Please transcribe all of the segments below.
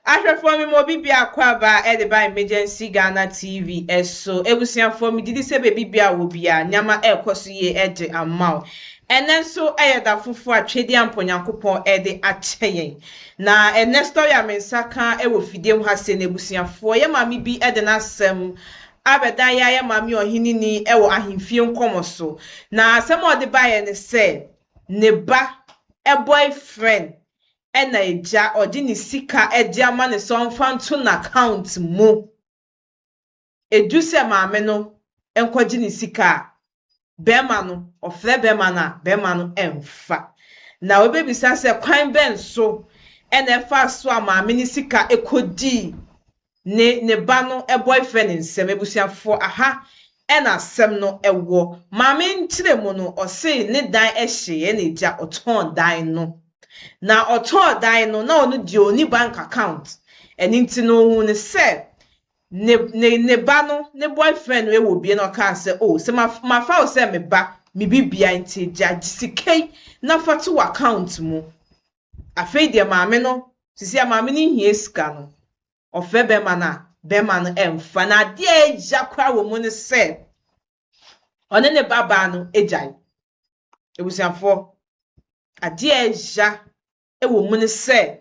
Ahwɛfoɔ me ma obi biako aba de ba Emergency Ghana TV so. Abusuafoɔ me gyidi sɛ baabi bia wɔ bia nneɛma ɛrekɔ so yie de ama wo. Ɛnɛ nso ɛyɛ da foforɔ a Twedeampo Nyankopɔn de akyɛ yɛn. Na ɛnɛ story a me nsa ka wɔ fidie mu ha sei no abusuafoɔ yɛ maame bi de n'asɛm abɛdan yɛ ayɛ maame ɔheneni wɔ ahemfie nkɔmɔ so. Na asɛm a ɔde baeɛ ne sɛ ne ba boyfriend ɛna agya ɔde ne sika de ama no sɛ ɔmfa nto n'account mu. Edu sɛ maame no nkɔgye ne sika a, bɛrima no, ɔfrɛ bɛrima no a, bɛrima no mfa. Na wobɛbisa sɛ kwan bɛn so ɛna ɛfa so a maame ne sika kɔdii ne ne ba no boyfriend nsam. Abusuafoɔ, aha ɛna asɛm no ɛwɔ. Maame nkyerɛ mu no, ɔse ne dan ɛhye ɛna agya ɔtɔn dan no. Na ɔtɔn dan no na ɔno deɛ ɔni bank account. Ɛno nti no ohun ne sɛ ne ne ne ba no ne boyfriend no wɔ bie na ɔkaa sɛ, oh, sɛ mafa wo sɛ me ba me bibia nti gya gye sika yi na fa to w'account mu. Afei deɛ maame no sisi a maame no hia sika no, ɔfrɛ bɛrima no a, bɛrima no ɛmfa. Na adeɛ a ɛgya koraa wɔ mu ne sɛ ɔne ne babaa no agyae. Abusuafoɔ, adeɛ a ɛgya wɔ mu ne sɛ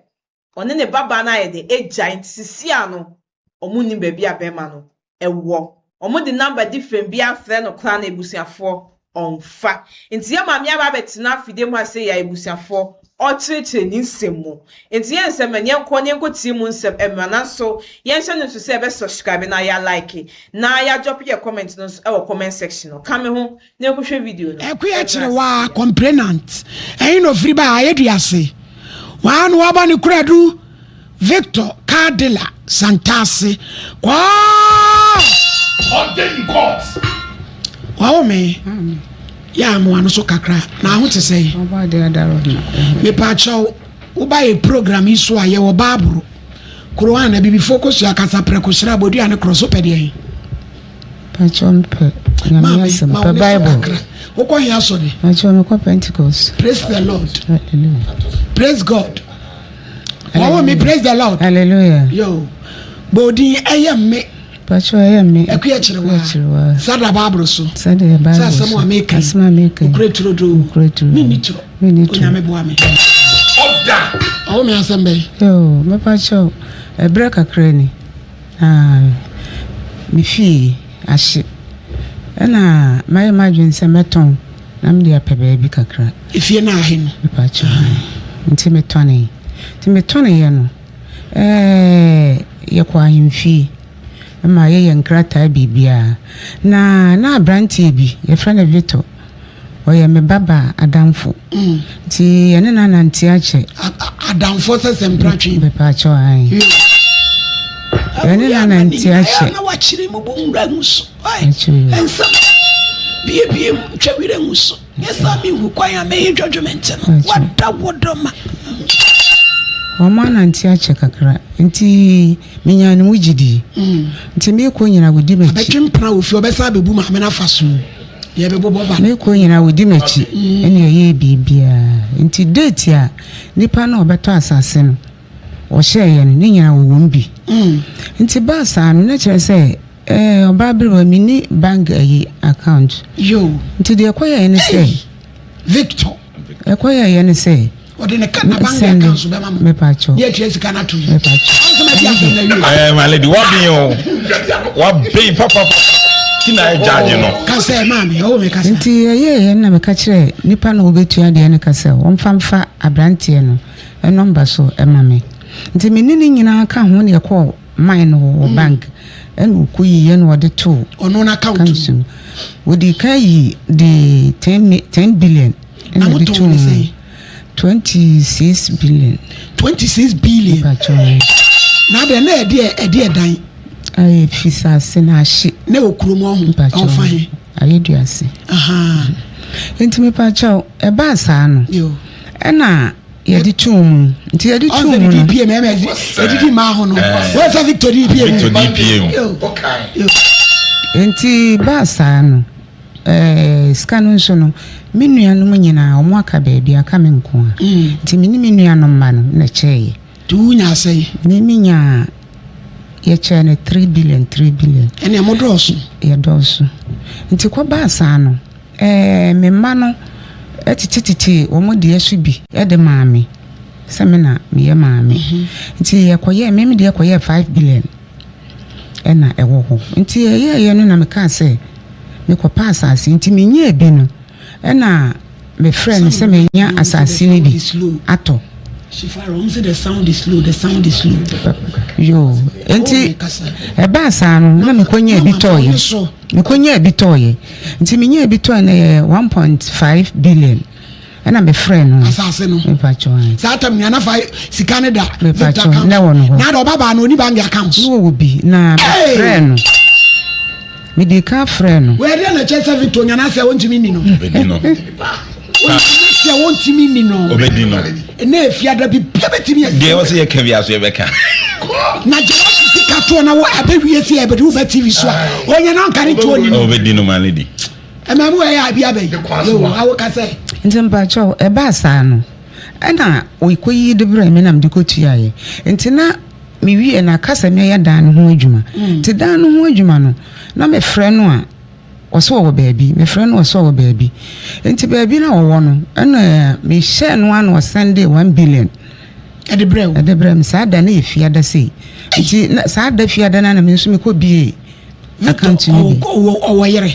ɔne ne babaa no ayɛ de agyae, nti sisi a no ɔmo nim baabi a bɛrima no ɛwɔ. Ɔmo de number different bi afrɛ no koraa na abusuafoɔ ɔmfa. Nti yɛ maame aba abɛtena afidie mu ase yɛ abusuafoɔ ɔkyerɛkyerɛ ne nsɛm mu. Nti yɛn nsɛm no yɛnkɔ ne yɛnkɔ tie mu nsɛm mmerɛ, nanso yɛnhyɛ no nso sɛ ɛbɛ subscribe na yɛ like na yɛa drop yɛ comment no nso ɛwɔ comment section no. Ka me ho na yɛnkɔhwɛ video no. Ɛkoyɛ kyerɛ waa complainant ɛyin na ofiri ba ayɛ duase waa na waba ne kuradu Victor car dealer Santase kwaa. Order in court. Wawo me yɛ amoa no so kakra na aho te sɛ mepaakyɛw woba yɛ program yi so a yɛwɔ baaboro kuro a na bibifoɔ kɔsua kasa prɛko hyerɛ abɔdua ne korɔ so pɛ deɛ. Pakyɛ, mpɛ Nyame asɛm, pɛ Bible. Wokɔ hia sɔre? Pakyɛ, mekɔ Pentecost. Praise the Lord. Hallelujah. Praise God. Wawo me, praise the Lord. Hallelujah. Yo bɔɔdin ɛyɛ mme. Pakyɛ, ɛyɛ mme. Ɛkuyɛ kyerɛ waa sada baaboro so. Sɛdeɛ Bible sɛ asɛm a meka. Asɛm a meka. Okura turo do. Okura turo. Menni turo. Menni turo. Onyame boa me. Order. Ɔwo me asɛm bɛyi. Yo, mepakyɛw, ɛberɛ kakra ni na me fie ahye, ɛna mayɛ m'adwene sɛ mɛtɔn na mede apɛ baabi kakra. Efie no ahe no? Mepakyɛw, nti metɔnee. Nti metɔneeɛ no, yɛkɔ ahemfie ma yɛyɛ nkrataa biribiara. Na na aberanteɛ bi, yɛfrɛ no Victor, ɔyɛ me babaa adamfo. Nti yɛne no anante akyɛ. Adamfo sɛ mpratwe. Mepakyɛw, ae. Yɛne no anante akyɛ. Na wakyerɛ mu bu nwura ngu so. Akyerɛ. Nsɛm biebie mu twa wira ngu so. Nyɛ saa mehu kwan a mɛyɛ judgment no. Wada wo dɔ ma. Wɔn anante akyɛ kakra nti menya ne mu gyidie. Nti mekɔ nyina wɔdi m'akyi. Abɛtwe mpena wɔ fie ɔbɛsan abɛbu maame no afa so. Deɛ ɛbɛbobɔ ba. Mekɔ nyina wɔdi m'akyi ɛne ɛyɛ biribiara. Nti date a nipa no a ɔbɛtɔ asase no ɔhyɛeɛ no ne nyina wɔwɔ mu bi. Nti baa saa no na kyerɛ sɛ ɔbaa berewa menni bank ayi account. Yo. Nti deɛ ɛkɔyɛɛ ne sɛ. Victor. Ɛkɔyɛɛ ne sɛ. Ɔde ne ka na bank account so bɛma mo. Mepakyɛw. Yɛ atua sika no ato yi. Mepakyɛw. Ɔnsɛm adi asɛm na wie. My lady, waben o. Waben papa. Ti na ɛgyaagye no. Kasa ɛ maame, ɔwɔ mi kasa. Nti ɛyɛɛyɛ na meka kyerɛ nipa na wɔbɛtua deɛ no ka sɛ wɔmfa mfa aberanteɛ no number so ɛma me. Nti me ne ne nyinaa ka ho ne ɛkɔɔ mine no wɔ bank ɛna ɔkɔyiiɛ na ɔde too ɔno n'account mu. Wɔdi kan yi de 10 billion Na ɛna mo de tɔn too ne mu. sɛn? 26 billion. 26 billion. Mepakyɛw. Na deɛ na ɛde ɛdan. Ayɛ fisase na ahye. Na ɛwɔ kurom ɔho. Mepakyɛw. Ɔfa he? Ayɛ duase. Nti mepakyɛw, ɛbaa saa no Yo. ɛna yɛde too mu, nti yɛde too Ɔnsɛ mu de no DPA mɛmɛ ɛdidi maa ho no. Wɔn sɛ Victor DPA mu. Victor DPA mu. Yo. Yo. Nti baa saa no, sika no nso no, me nuanom nyinaa ɔmo aka baabi aka me nko a, nti me ne me nuanom mma no na kyɛɛyɛ. Nti wo nyaa sɛn? Me me nyaa yɛkyɛɛ no 3 billion 3 billion. Ɛnneɛ mo dɔɔso. Yɛdɔɔso. Nti kɔbaa saa no, ɛɛ me mma no tetetete wɔn deɛ so bi de maa me sɛ me na meyɛ maame. Nti yɛkɔyɛɛ me me deɛ kɔyɛɛ 5 billion ɛna ɛwɔ hɔ. Nti yɛyɛɛyɛ no na mekaa sɛ mekɔpɛ asase nti menyaa bi no ɛna mefrɛɛ no sɛ manya asase no bi atɔ. Yoo, nti ɛbaa saa no na mekɔnyaa bi tɔɔyɛ. Mekɔnyaa bi tɔɔyɛ. Nti menyaa bi tɔɔyɛ no yɛ 1.5 billion. Ɛna mefrɛɛ no. Asase no. Mepakyɛw. Saa tam nea nafa sika ne da. Mepakyɛw na ɛwɔ no hɔ. Na de ɔba baa no oni bank account. Na wɔwɔ bi na mefrɛɛ no. Mede ka frɛɛ no. Wei deɛ na kyerɛ sɛ Victor nya n'asɛ ɔntumi nni no. Ɔbɛdi no. Sɛ ɔntumi nni no. Ɔbɛdi no. Ɛnna efiada bi bia bɛtumi asi. Deɛ ɛwɔ sɛ yɛka bi aso yɛbɛka. Na gye wasi sika toɔ na wɔ abɛwie sɛ yɛbɛde wo ba TV so a ɔnya na ɔnka ne toɔ ni no. Ɔbɛdi no ma ne di. Ɛma mu ɛyɛ abi abɛyi. Yoo awo kasɛ. Nti mpakyɛw ɛbaa saa no ɛna ɔkɔyi de brɛɛ me na mede kɔtuaeɛ nti na Mewiee no, aka sɛ mɛyɛ dan no ho adwuma. Nti dan no ho adwuma no, na mefrɛ no a, ɔse ɔwɔ baabi, mefrɛ no a ɔse ɔwɔ baabi. Nti baabi no a ɔwɔ no, ɛna mehyɛɛ no ara na ɔsɛndee one billion. Ɛde brɛɛ wo? Ɛde brɛɛ me. Saa da no yɛ Fiada sei. Nti na saa da Fiada no ara na me nso mekɔbiee Victor, account no bi. ɔwɔ ɔwɔ yere?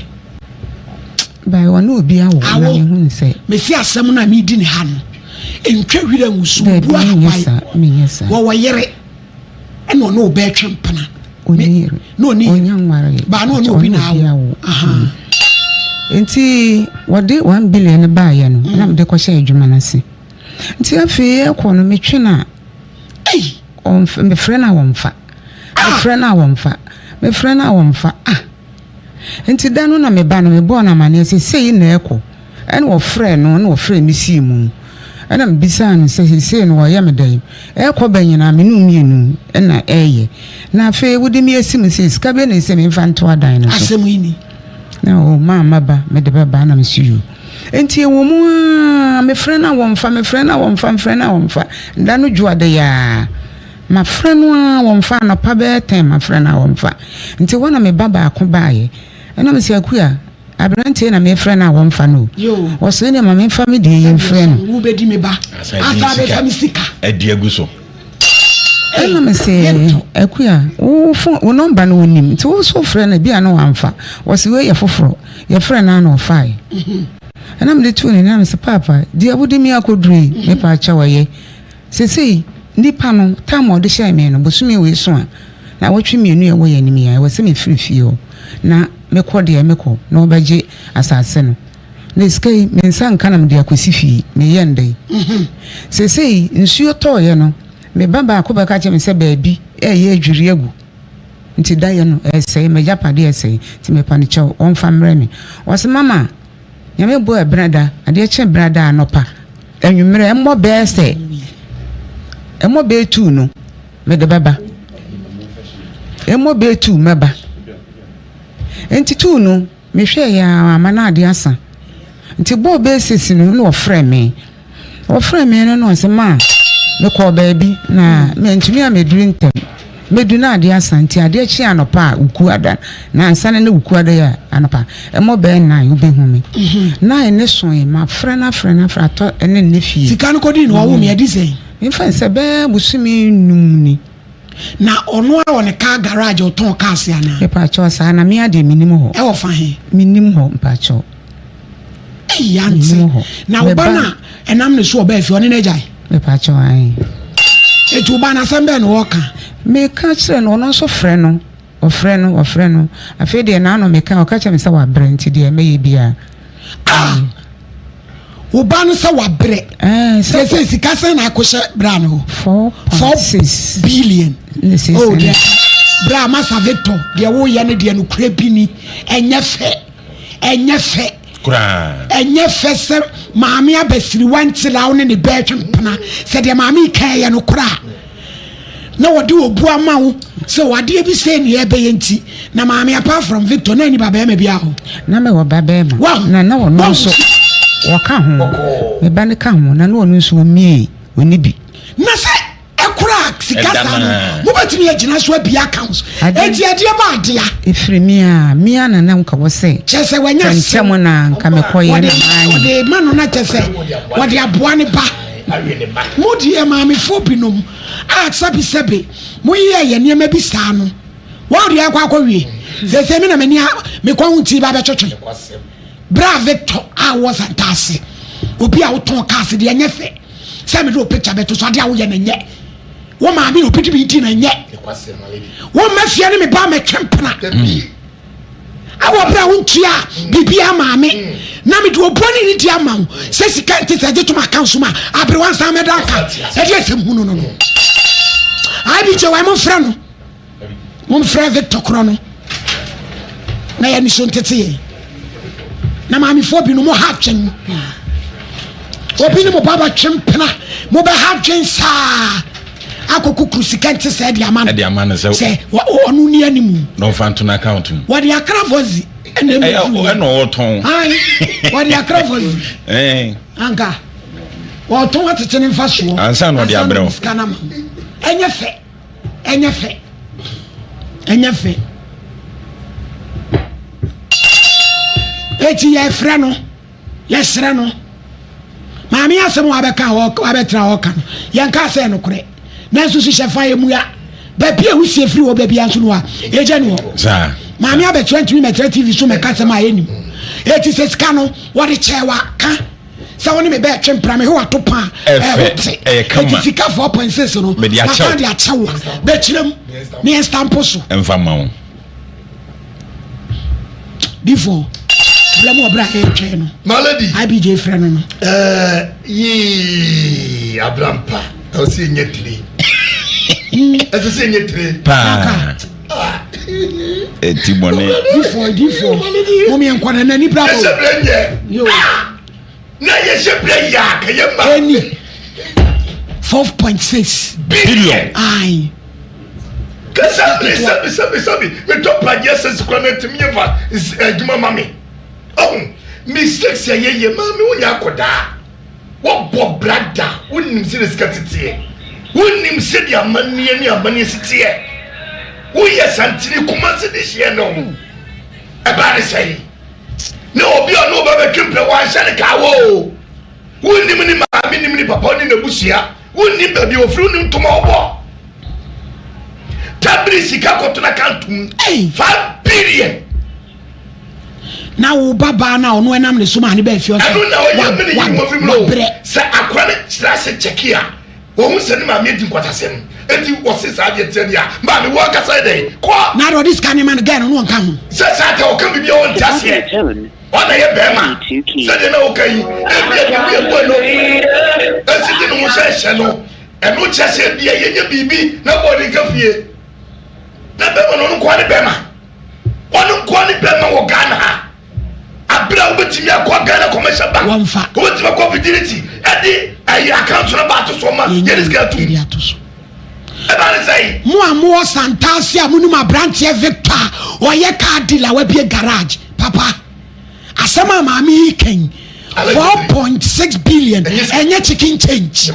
By ɔne obi awo na Awo? mehu no sɛ. Mese asɛm no a meredi no ha no, ntwa wira ngu so, Dabi, bu menyɛ ahakwae. saa, menyɛ saa. Wɔwɔ yere, ɛna ɔne wo bɛtwe mpena. Ɔnni yere. Na ɔnni yere. Ɔnnya nwareeɛ. Baa na ɔne obi na awo. Mm. Nti wɔde 1 billion no baeɛ no, na mede kɔhyɛ adwuma no ase. Nti afei ɛkɔ no metwe no a, ɔmf mefrɛ no a wɔmfa. Mefrɛ no a wɔmfa. Mefrɛ no a wɔmfa. Ah! Nti da no na me ba no, mebɔɔ no amanneɛ sɛ sei na ɛrekɔ. Ɛna ɔfrɛɛ no, ɛna ɔfrɛɛ me sii mu. Ɛna mebisaa no sɛ seesei no wɔreyɛ me dɛn? Ɛrekɔ bɛn nyinaa me ne wo mmienu na ɛreyɛ. Na afei wode me asi mu sɛ sika bɛn na ɛsɛ memfa nto adan no so? Asɛm yi ni. Na o maa mɛba, mede bɛba. Ɛna mese yoo. Nti ɛwɔ mu ara, mefrɛ no a wɔmfa, mefrɛ no a wɔmfa, mefrɛ no a wɔmfa. Da no dwoada yi ara. Mafrɛ no ara wɔmfa, anɔpa bɛyɛ ten mafrɛ no a wɔmfa. Nti hɔ na me ba baako baeɛ. Ɛna mese Akua, aberanteɛ yi na mefrɛ no a wɔmfa no o. Ɔse ɛneɛ ma memfa me deɛ yi mfrɛ no. Wobɛdi me ba Asan asan abɛfa me sika. Adi agu so. Ɛna mese Akua, wo phone, wo nɔmba no ɔnim nti wo nso wofrɛ no a ebia na wamfa. Ɔse wei yɛ foforɔ. Yɛfrɛɛ no ara na ɔfaeɛ. Ɛna mede too n'anim na mese Paapa, deɛ wode me akɔduru yi, mepaakyɛw ɛyɛ. Seesei, nipa no, tam a ɔde hyɛɛ me no, bosome wei so a, naawɔtwe mmienu a ɛwɔ yɛn anim yi a, ɛwɔ sɛ mefiri fie hɔ na mekɔ deɛ mekɔ na wɔbɛgye asase no. Na sika yi, me nsa nka na mede akɔsi fie. Meyɛ no dɛn? Seesei, nsuo tɔeɛ no, me ba baako bɛka kyerɛɛ me sɛ baabi reyɛ adwiri agu. Nti daeɛ no, ɛresɛe, m'agyapadeɛ resɛe, nti mepa no kyɛw, ɔmfa mmrɛ me. Ɔse, Mama, Nyame bɔɔ ɛbenada, adeɛ kye benada anɔpa, anwummerɛ, ɛmmɔ bɛɛ sɛ, ɛmmɔ bɛɛ tuu no, mede bɛba. Ɛmmɔ bɛɛ tuu mɛba. Nti tuu no, mehwɛɛ yɛ ara ama no adeɛ asa. Nti bɔɔ bɛɛ sisi no, na ɔfrɛ me. Ɔfrɛɛ me no na ɔse ma mekɔɔ baabi na mantumi ammɛduru ntɛm. Mɛdu na adeɛ asa nti adeɛ kye anɔpa a wuku ada na ansa na ne wuku ada yi a anɔpa ɛmmɔ bɛyɛ nine wobɛhu me. Nine ne soe mafrɛ no afrɛ no afrɛ atɔ ɛne nnɛ fie. Sika no kɔdii no ɔwoo me adi sɛn? Memfa no sɛ bɛyɛ bosome num ni. Na ɔno ara wɔ ne car garage a ɔtɔn cars anaa? Mepakyɛw saa na me ara deɛ mennim hɔ. Ɛwɔ fa he? Mennim hɔ mpakyɛw. Ei ante. Mennim hɔ. Na wo ba no a ɛnam ne so ɔbaa fie ɔne no agyae? Mepakyɛw ae. Enti wo ba no asɛm bɛn na ɔɔka? Meka kyerɛ no ɔno nso frɛ no, ɔfrɛ no, ɔfrɛ no. Afei deɛ n'ano meka ɔka kyerɛ me sɛ wabrɛ nti deɛ mɛyɛ biara. Ah! Wo ba no sɛ wabrɛ. Ɛɛ sɛ. Sɛ sika sɛn na akɔhyɛ bra no hɔ? 4.6 billion. Oh deɛ bra Masa Victor deɛ woyɛ no deɛ nokorɛ bi ni ɛnyɛ fɛ ɛnyɛ fɛ. Koraa. Ɛnyɛ fɛ sɛ maame abasiriwa nkyela wo ne ne bɛɛtwe mpena sɛ deɛ maame yi kan yɛ no koraa na wɔde obu ama wo sɛ wadeɛ bi sɛ nea ɛbɛyɛ nti na maame apart from Victor na ani ba bɛrima bi ahɔ. Na mewɔ ba bɛrima na na ɔno nso wɔka ho me ba no ka ho na na ɔno nso ɔmie ɔni bi. Na sɛ ɛkoraa. Sika saa no mobɛtumi agyina so abie accounts. Eti ɛdeɛ ba adea. Ɛfiri me a, me a na na nka wɔ sɛ. Kyɛ sɛ wanya asɛm. Ntɛm na nka mekɔyɛ na maanyɛ. Wɔde ma no na kyɛ sɛ wɔde aboa ne ba. Mo deɛ maamefoɔ binom a sɛbesɛbe moyeyɛ yɛ nneɛma bi saa no, wɔn deɛ akɔ akɔwie. Seesei me na m'ani a me kɔn ho ti ba bɛtwetwe. Bra Victor a wɔ Santase, obi a wotɔn cars deɛ ɛnyɛ fɛ sɛ mede wo picture bɛto so, adeɛ a woyɛ no nyɛ. Wo maame na obi de bi di no nyɛ. Wo mma fie ne me ba mɛtwe mpena. Awɔ berɛ a wontua biribiara maa me na mede obuo ne nidi ama wo sɛ sika nte sɛ gye tom aka nso ma aberewa nsan mɛda aka ɛde asɛm hunu no no. IBJ wɔn momfrɛ no. Momfrɛ Victor korɔ no na yɛne so ntete yɛn. Na maamefoɔ binom mo ha dwen. Obi ne mo ba bɛtwe mpena, mobɛha dwen saa akɔ kukuru sika nte sɛ ɛde ama no. Ɛde ama no sɛ sɛ ɔno ni animu. Na ɔfa nto n'account mu. Wɔde akra vozi ɛna emu duru. Ɛna ɔtɔn. Ayi wɔde akra vozi. Anka wɔtɔn atete ne nfa soɔ. Ansa na ɔde abrɛ wo. Sika na ma ɛnyɛ fɛ. Ɛnyɛ fɛ. Ɛnyɛ fɛ. Eti yɛfrɛ no, yɛsrɛ no. Maame asɛm a wabɛka a wabɛtena hɔ ka no, yɛnka sɛ nokorɛ. Nanso so hyɛ fa yɛ Baabi a wusie firi hɔ baabi nso no a, ɛgya ni hɔ. Maame abɛkyerɛ ntumi mɛkyerɛ TV so mɛka sɛm a ɛnim. Eti sɛ sika no wɔde kyɛɛ wa ka. sɛ wo ne me bɛɛtwe mpena me ho ato pa a ɛho te ɛti sika 4.6 no maka de akyɛ wo a bɛkyerɛ mu ne yɛn stampo so ɛmfa ma wo before berɛ mu ɔberɛ a yɛtwɛn no malady IBJ frɛ no no yii abrampa ɛwɔ sɛ ɛnyɛ tire ɛsɛ sɛ ɛnyɛ tire paa ɛti bɔne difoɔ difoɔ mom yɛnkɔ no nani bra ɛsɛ berɛ nyɛ na yɛhyɛ berɛ yɛ a kɛyɛ ma ɛni 4.6 billion ai kasa bere sɛbi sɛbi sɛbi metɔ pragyeɛ sɛ sikora no atumi yɛ fa adwuma ma me ɔho mistakes a yɛyɛ maa me wonya akɔdaa Woabɔ bra da, wonnim sɛdeɛ sika si teɛ, wonnim sɛdeɛ amanneɛ ne amanneɛ si teɛ. Woyɛ santene Kumasi de hyeɛ no, ɛbaa ne sɛn? Na obi a ɔne wo ba bɛtwe mpɛ wanhyɛ ne kaa wɔ o. Wonnim ne maame, nim ne papa, ne n'abusua, wonnim baabi a ofiri, wonnim ntoma ɔbɔ. Tabiri sika kɔtona kantum, 5 billion. Na wo ba baa no a ɔno ɛnam ne so maa ne baa fie ɔsɛ ɛno na ɔyɛ mene yi wɔn firi mu wabrɛ sɛ akora no kyerɛ ase kyɛke a wɔn sɛ ne maame adi nkwatasɛm eti wɔsi saa deɛ tiɛ deɛ a maame wɔn ankasa yɛ dɛ kɔ. Na deɛ ɔde sika ne ma no gɛɛ no no ɔnka ho. Sɛ saa deɛ ɔka biribi a ɔnte aseɛ ɔna yɛ bɛrima sɛdeɛ na ɔka yi ebi a biribi ɛbɔ no esi de ne ho hyɛ hyɛ no ɛno kyerɛ sɛ ebi a yɛnyɛ biribi na bɔɔde nka fie na bɛrima no ɔno nkoa ne bɛrima. Ɔno nkoa ne bɛma wɔ Ghana ha. Abere a wobɛtumi akɔ Ghana Commercial Bank. Wɔmfa. Wobɛtumi akɔ Fidelity ɛde ɛyɛ account no ba ato so ma yɛde sika atum. Yɛde ato so. Ɛba ne sɛn? Mo a mowɔ Santase a monim aberanteɛ Victor a ɔyɛ car dealer wabie garage papa asɛm a maame yi kan 4.6 billion ɛnyɛ chicken change.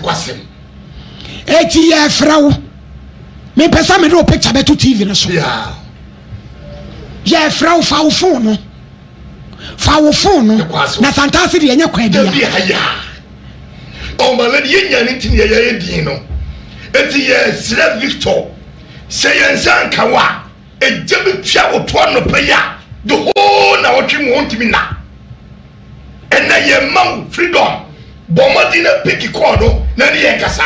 Eti yɛfrɛ wo. Mepɛ sɛ mede wo picture bɛto TV no so. Yɛfrɛ wo fa wo phone no. Fa wo phone no. Na Santase deɛ ɛnyɛ kwan bia. Ɔmala deɛ yɛnya ne nti ne yɛyɛ din no. Enti yɛsrɛ Victor sɛ yɛn nsa nka wo a ɛgya bɛtua wo to anɔpa yi a the whole na wɔtwe mu ɔntumi nna. Ɛnɛ yɛma wo freedom bɔ mmɔden na piki kɔɔ no na ne yɛn kasa.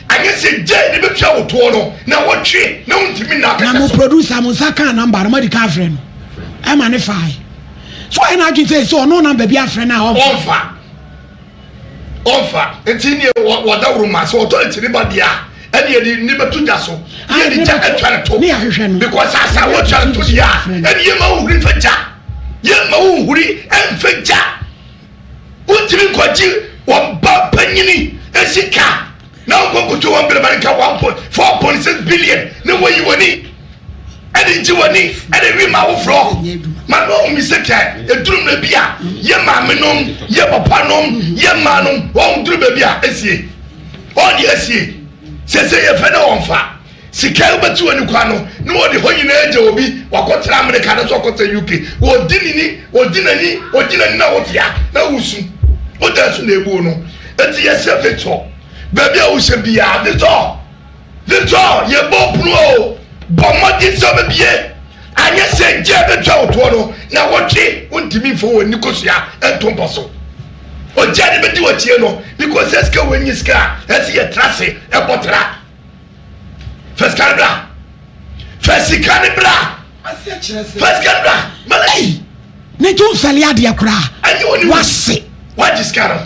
Anyɛ sɛ gya ne bɛtua wo toɔ no na wɔtwe na wontumi nna Na mo akɛkɛ so. producer mo nsa kaa number no mo adi kan afrɛ no ɛma ne fae so ɔyɛ n'adwene sɛ sɛ ɔno number bi afrɛ no a ɔmfa. Ɔmfa ɔmfa nti neɛ wɔdaworo ma sɛ ɔtɔ ne kyini ba deɛ a ɛne yɛde ne bɛto gya so ne yɛde gya atwa ne to ne yɛahwehwɛ no because asa wɔtwa ne to deɛ a ɛne yɛma wo huri mfa gya yɛma wo huri mfa gya wontumi nkɔgye wɔn ba panyini sika na wɔnkɔnkoto wɔn brɛma no nka 1.4.6 billion na wɔyi w'ani ɛde gye w'ani ɛde wi ma awoforɔ ma no ɔhu mi sɛ kɛ ɛduru mmerɛ bi a yɛ maame nom yɛ papa nom yɛ mmaa nom wɔn duru baabi a esie wɔn de esie. Sese yɛfɛ na wɔnfa. Sika yi wobɛte w'ani kwa no na wɔde hɔ nyinaa agya obi wakɔtra Amerika anaasɛ wakɔtra UK. Wɔdi ne ni, wɔdi n'ani, wɔdi n'ani na wotea na wosu. Wodan so na ebuo no. Eti yɛsɛ Victor, baabi a wohyɛ biara, Victor, Victor, yɛbɔ pono o, bɔ mmɔden sɛ wobɛbie. Anyɛ sɛ gya bɛtwa wo toɔ no na wotwe, wontumi mfa w'ani kosua nto mpa so. Ogya de bɛdi w'akyie no because sɛ sika wɔ nyi sika a ɛsɛ yɛtra ase ɛbɔ tra. Fa sika no bra. Fa sika no bra. Fa sika no bra. Malaki. Ne to nfɛle adeɛ koraa. Ɛnyɛ wɔn ni. Wase. Wagye sika no.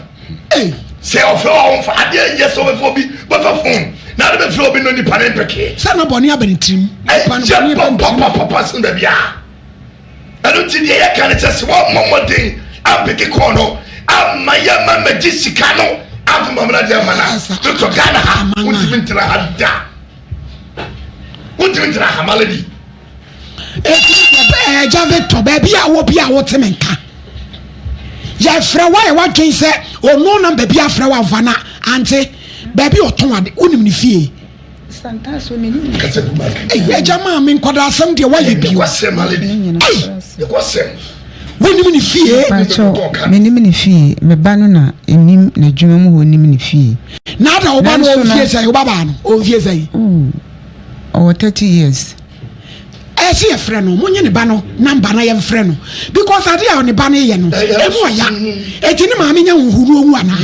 Sɛ ɔfrɛ wɔn fa adeɛ nyɛ sɛ ɔbɛfrɛ obi bɛfa fon na ade bɛfrɛ obi no nipa ne mpɛkɛ. Sɛ na bɔne aba ne tirim. Ɛyɛ papapapa sen baabi a. Ɛno nti deɛ yɛka ne sɛ sɛ wɔmmɔ mmɔden ampeke kɔɔ no amma yɛma mmɛgye sika no amfa ma mena deɛ ama no totɔ Ghana ha wontumi ntena ha da wontumi ntena ha malady. Ɛgya Victor baabi a wɔ bi a wote me nka yɛfrɛ wo ayɛ wadwen sɛ ɔno nam baabi afrɛ wo amfa na ante baabi ɔtɔn ade wonim ne fie. Agya maa me nkwadaa asɛm deɛ woayɛ bio. Wonim ne fie? Menim ne fie. Me ba no na ɛnim n'adwuma mu hɔ nim ne fie. Na ada wo ba no ɔmfie sɛn? Wo ba baa no ɔmfie sɛn? Ɔwɔ 30 years. Ɛsɛ yɛfrɛ no, monye ne ba no namba na yɛmfrɛ no because ade a ne ba no yɛ no ɛmu ɔya. Eti ne maame nya huhuru owu anaa?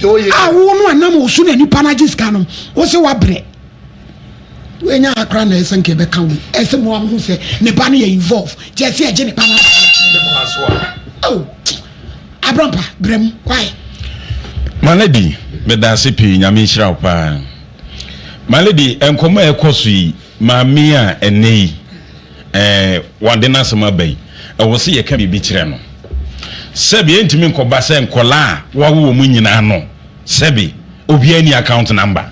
A wo no anam wo so na nipa no agye sika no wo se wabrɛ wenya akora na ɛsɛ nka ɛbɛka wo ɛsɛ mo ahu sɛ ne ba no yɛ involve nti ɛsɛ ɛgye ne ba no oh abrampa brɛ mu why. My lady meda ase pii nyame nhyira wo paa my lady nkɔmɔ a ɛkɔ so yi maame a ɛnɛ yi Ɛɛ, wɔde n'asɛm aba yi, ɛwɔ sɛ yɛka biribi kyerɛ no. Sɛbe ɛntumi nkɔba sɛ nkɔlaa a wɔawo wɔn nyinaa no, sɛbe obiara ni account number.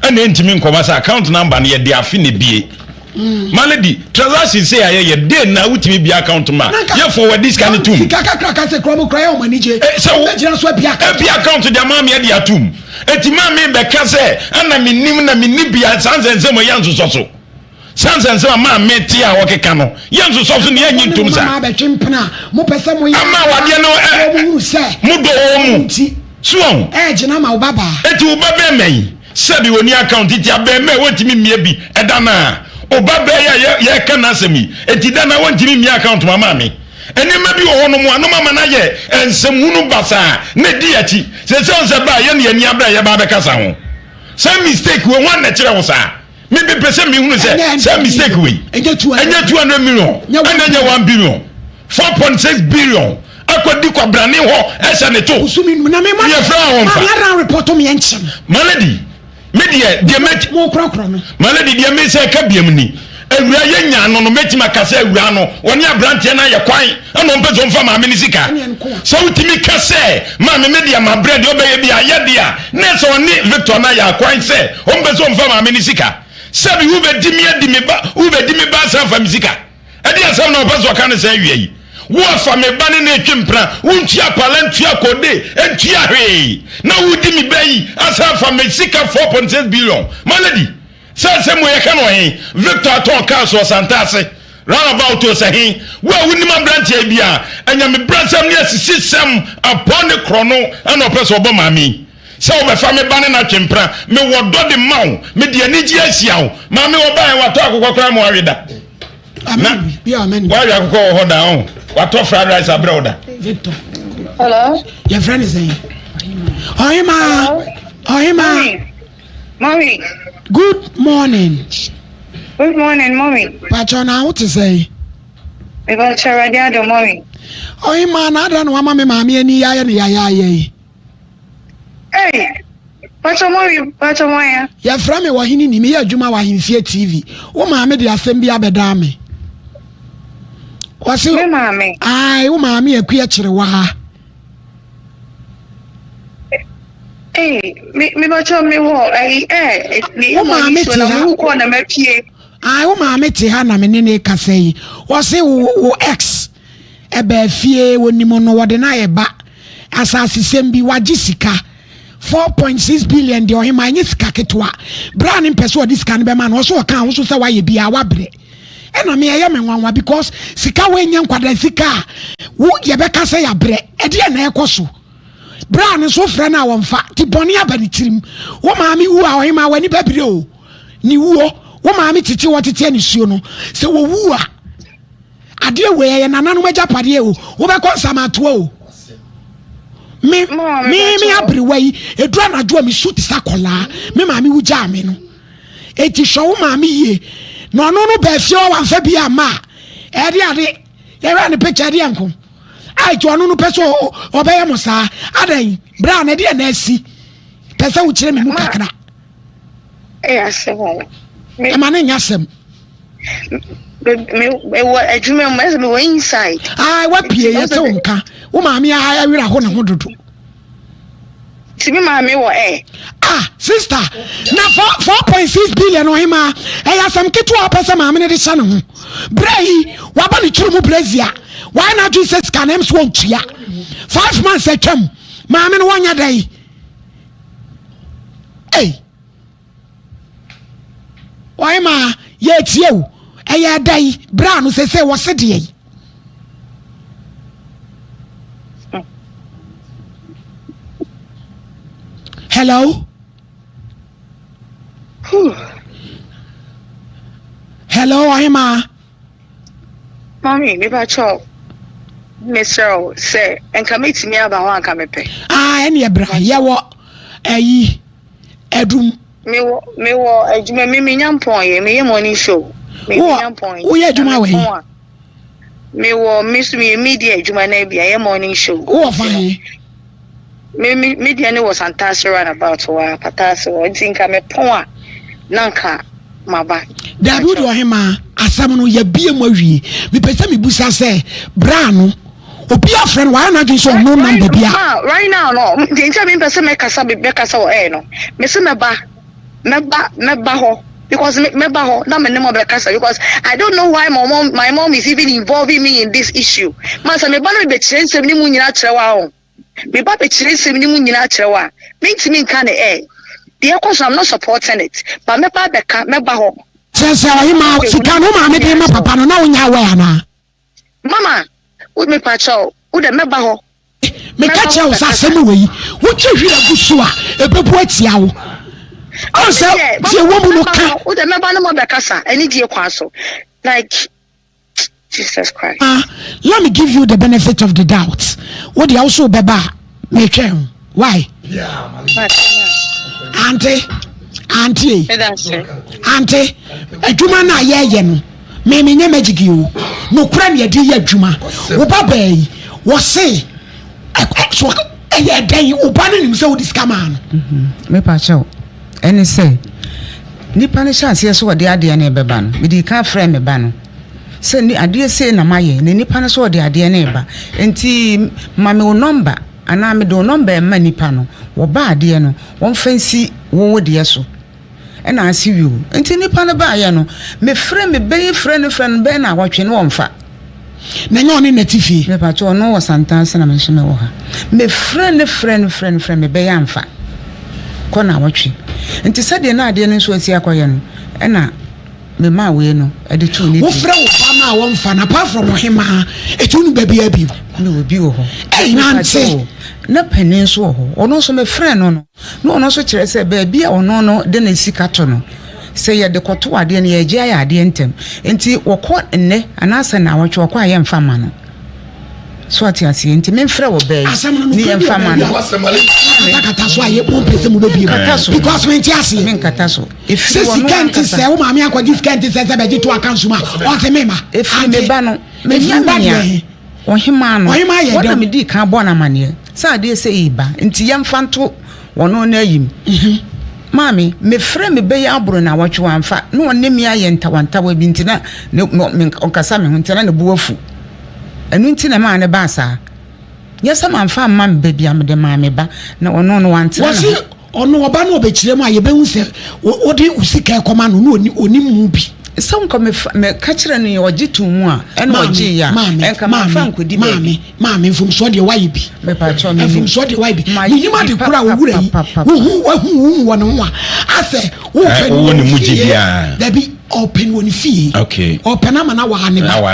Ɛna ɛntumi nkɔba sɛ account number no yɛde afe na ebie. Mm. My lady, transaction sɛ yɛayɛ yɛ den na wotumi bia account ma yɛ forward sika no tum. Sika kakra ka sɛ kura mu kura yɛ wɔn ani gye. Eh, sɛ wo gyina so abia account. Abia account de ama mi ɛde atum. Eti maame bɛka sɛ ɛna mi nim na mi ni bia saa nsɛnsɛm yɛ nsosɔ so. Saa nsɛnsɛm a maame te a ɔkeka no, yɛnsosɔ so na yɛnnye ntom saa. Ama awadeɛ no modɔ wɔn mu. So wɔn. Eti wo ba bɛrima yi, sɛbi wɔni account nti abɛɛma yi wɔntumi mmie bi ɛda no a. Wo ba bɛɛ yi a yɛreka n'asɛm yi, eti da no a wɔntumi mmie account ma maame. Nneɛma bi wɔ hɔnom a, nom ama no ayɛ nsɛmhunu basaa na ɛdi akyi. Seesei ɔn sɛ bɛ a yɛne yɛn ani abere a yɛba abɛkasa ho. Saa mistake wei, hwan na ɛkyerɛ wo saa? Me me pɛ sɛ mehunu sɛ saa mistake wei ɛnyɛ 200 million ɛna ɛnyɛ 1 billion 4.6 billion akɔdi kwabrane hɔ ɛhyɛ ne to yɛfrɛ a wɔmfa malady me deɛ deɛ mɛ malady deɛ me sɛ ɛka biam ni awura yɛ nya no no mɛtumi aka sɛ awura no ɔne aberanteɛ no ayɛ kwan ɛna ɔmpɛ sɛ ɔmfa maame no sika sɛ wotumi ka sɛ maame me deɛ mabrɛ deɛ ɔbɛyɛ bi ayɛ deɛ a na sɛ ɔne Victor no ayɛ akwan sɛ ɔmpɛ sɛ ɔmfa maame no sika sɛbi wobɛdi me adi me ba wobɛdi me ba asan fa me sika ɛde asɛm na ɔpɛ sɛ ɔka no sɛ awia yi wo afa me ba ne ne etwe mpena wontua pala ntua kode ntua hwee na wodi me ba yi asan fa me sika 4.6 billion malady Sɛ asɛm wei yɛka no wɔ he? Victor atɔn cars wɔ Santase roundabout o sɛ he? Wo a wonim abranteɛ yi biaa, anyamebrasɛm ne asisisɛm apɔn ne korɔno na ɔpɛ sɛ ɔbɔ maame yi. Sɛ wobɛfa me ba ne no atwe mpena, mewɔ dɔ de ma wo, mede anigyeɛ ahyia wo. Maame ɔbaeɛ watɔ akokɔ koraa ma wawe da. Na wawe akokɔ wɔ hɔ da ɔho, watɔ fried rice abrɛ wo da. Victor. Hello. Yɛfrɛ ne sɛn? Ɔhemaa. Ɔhemaa. Mommy. Good morning. Good morning, mommy. Pacho na wo te sɛn? Me ba kyerɛ ado mommy. Oyi ma na ada na wama me maame ani yayɛ ne yayayɛ yi. Hey, pacho mommy, pacho moya. Yɛfrɛ me ɔhene ni, meyɛ adwuma wɔ Ahemfie TV. Wo maame de asɛm bi abɛdaa me. Wɔse, Me maame. Ae, wo maame akua kyere wɔ ha. Ee, me me bàtchɔ mi wɔ ɛyi ɛ mi Wo maame te na ha. mi hu kɔɔ na ma pie. Ae, wo maame te ha na me ne ne kasa yi. Wɔse wo wo ex ɛbaa fie, wɔnim no, wɔde no ayɛ ba. Asasesɛm bi, wagye sika. 4.6 billion deɛ ɔhemaa ɛnyɛ sika ketewa. Berɛ a ne mpɛ sɛ ɔde sika no bɛma no, ɔso ɔka ho so sɛ wayɛ biara wabrɛ. Ɛna me ɛyɛ me nwanwa because sika wei nyɛ nkwadaa sika a wo yɛbɛka sɛ yɛabrɛ. Ɛdeɛ na ɛkɔ so. Berɛ a no nso wofrɛ no a wɔmfa, nti bɔne aba ne tirim. Wo maame wu a ɔhemaa w'ani bɛbere o. Ne wuo, wo maame tete wɔ tete anisuo no, sɛ wɔwu a, adeɛ wei ɛyɛ nananom agyapadeɛ o, wobɛkɔ nsamatoa o. Me, me, me aberewa yi, ɛduru anadwo a mesu te sɛ akɔlaa, me maame wu gyaa me no. Enti hwɛ wo maame yie, na ɔno no baa fie hɔ wamfa bi amma a, ɛde ade, yɛhwɛ ne picture ɛdeɛ nko. A eti ɔno no pɛ sɛ ɔbɛyɛ mo saa, adɛn, berɛ a na ɛdeɛ na asi, pɛ sɛ wokyerɛ me mu kakra. Ɛyɛ asɛm o. Ɛma no nyɛ asɛm. Mewɔ adwuma mu, ɛsɛ mewɔ inside. Ah, wapie yɛte wo nka. Wo maame awerɛ aho ne ho dodo. Ti me maame wɔ ɛ. Ah, sister, na 4.6 billion ɔhema ɛyɛ asɛm ketewa a ɔpɛ sɛ maame no de hyɛ ne ho. Berɛ yi, waba ne tiri mu brɛzia. Wayɛ n'adwene sɛ sika no ɛm so wɔntua. 5 months atwam, maame no wɔnyɛ dɛn? Ei. Ɔhema, yɛretie wo. Ɛyɛ dɛn berɛ a no sese wɔ se deɛ yi? Hello? Hello, ɔhema. Mami, mepa kyɛw, mesrɛ wo sɛ nka mɛtumi aba hɔ anka mepɛ. Ah, ɛne ɛbra yɛwɔ ɛyi. Adum. Mewɔ mewɔ adwuma mi menya mpɔn yɛ meyɛ morning show. Menya mpɔn yɛ. Woyɛ adwuma wɔ he? Mewɔ me so meyɛ media adwuma na bi ayɛ morning show. Wowɔ fa he? Me me me deɛ ne wɔ Santase roundabout hɔ a Pataase hɔ nti nka mepɔn a na nka maba. Daabi wode ɔhemaa asɛm no yɛabie mu awie mepɛ sɛ mebusa sɛ bra no obi afrɛ no wayɛ n'adwene sɛ ɔno number bi a. Right now no deɛ nti a mempɛ sɛ mɛkasa mɛkasa wɔ air no mese mɛba mɛba mɛba hɔ because mɛba hɔ na me ne mo bɛkasa because I don't know why my mom my mom is even involving me in this issue ma sɛ meba na mebɛkyerɛ nsɛm ne mu nyinaa kyerɛ wa o meba bɛkyerɛ nsɛm ne mu nyinaa kyerɛ wa mentumi nka ne air deɛ ɛkɔ so I'm not supporting it but mɛba abɛka mɛba hɔ. Kyerɛ sɛ ɔhemaa sika no wo maame de ma papa no na wonyɛ aware anaa? Mama, wo mepa kyɛw, wo dɛ mɛba hɔ. Meka kyerɛ wo sɛ asɛm wei, wotwe hwira gu so a, ɛbɛbu atia wo. Ɔn sɛ deɛ ɛwɔ mu no ka. Wo dɛ mɛba ne mo abɛkasa anidie kwan so. Like, Jesus Christ. Ah, let me give you the benefit of the doubt. Wo deɛ wo so wobɛba a, metwɛn wo. Why? Ante, ante, ante, adwuma no a yɛyɛ no, me menyɛ magic o. Nokorɛ na yɛde yɛ adwuma. Wo ba baa yi, wɔse, so ɛyɛ dɛn? Wo ba no nim sɛ wode sika maa no. Mhm. Mepa kyɛw, ɛne sɛ, nipa no hyɛ aseɛ sɛ ɔde adeɛ no rebɛba no, mede ka frɛ me ba no sɛ adeɛ sei na mayɛ, na nipa no sɛ ɔde adeɛ no reba, nti ma me wo nɔmba. Anaa mede wo nɔmba rema nnipa no, wɔba adeɛ no, wɔmfa nsi wo wo deɛ so. Ɛna ase wio. Nti nnipa no baeɛ no, mefrɛ me bɛ yi frɛ no frɛ no bɛyɛ naawɔtwe na wɔmfa. Na ɛnyɛ ɔne na ɛte fie? Mepakyɛ ɔno wɔ Santase na me nso mewɔ ha. Mefrɛ no frɛ no frɛ no frɛ me bɛ yi amfa. Kɔ naawɔtwe. Nti sɛdeɛ na adeɛ no nso asi akɔyɛ no, ɛna. Memaa wei no de too ne din. Wofrɛ wo ba no a wɔmfa no apart from ɔhemaa ɛti wonu ba biara bio. Na obi wɔ hɔ. Ɛy nante. Na panin nso wɔ hɔ. Ɔno nso mefrɛ no no na ɔno nso kyerɛ sɛ baabi a ɔno no de ne sika to no sɛ yɛde kɔto adeɛ no yɛgye ayɛ adeɛ ntɛm nti wɔkɔ nnɛ anaasɛ nnawɔtwe ɔkɔ a yɛmfa ma no. So ate aseɛ nti memfrɛ wɔ bɛɛ yi ne yɛmfa ma no. Katakata so a yɛ mo mpɛ sɛ mo bɛ bie mu because mente aseɛ. Menkata so. Sɛ sika nte sɛ wo maame akɔgye sika nte sɛ sɛ bɛgye to aka nsuma ɔse me ma. Efiri me ba no menya nea ɔhemaa no wɔn na medi kan bɔ no amaneɛ sɛ adeɛ sɛ yi ba nti yɛmfa nto wɔn no ayim. Mhm. Maame mefrɛ me bɛyɛ aboro na awɔtwe wamfa na ɔne me ayɛ ntawantawa bi nti na ɔnkasa me ho nti na ne bo afu. Ɛno nti na ɛmaa no baa saa. Nyɛ sɛ mamfa amma me ba bi a mede maa me ba na ɔno no wantena ne ho. Ɔno ɔba no ɔbɛkyerɛ mu a yɛbɛhu sɛ wode wo sika ɛkɔma no na ɔnim mu bi. Sɛ nka mefa meka kyerɛ no yɛ ɔgye to mu a ɛna ɔgye yɛ a ɛnka mafa nkɔdi baabi. Maame maame mfomsoɔ deɛ wayɛ bi. Mepatwɔ me nim. Mfomsoɔ deɛ wayɛ bi. Menim ade koro a owura yi wohu wahu wohu wɔ ne ho a asɛ wopɛ no wɔ ne fie. Dabi ɔpɛ no wɔ ne fie. Ɔpɛ no ama no awaa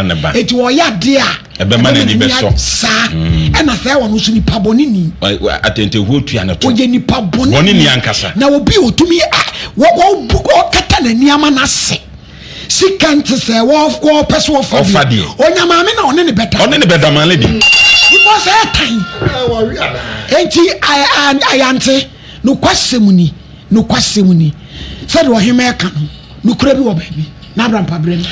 ne ba. Eti ɔyɛ adeɛ a. Ɛbɛma n'ani bɛsɔ. Saa. Ɛna sɛ ɔno nso nipa bɔne ni. Atɛntɛhuo tua ne to. Ɔyɛ nipa bɔne bɔne ni ankasa. Na obi a ɔtumi a wɔkata n'ani ama n'ase. Sika nte sɛ wɔpɛ so ɔfa deɛ. Ɔnya maame na ɔne ne bɛda. Ɔne ne bɛda maame di. Because ɛtan. Enti ayante nokwasɛm ni nokwasɛm ni sɛdeɛ ɔhema ɛka no nokorɛ bi wɔ baabi. N'abrampaberɛ mu.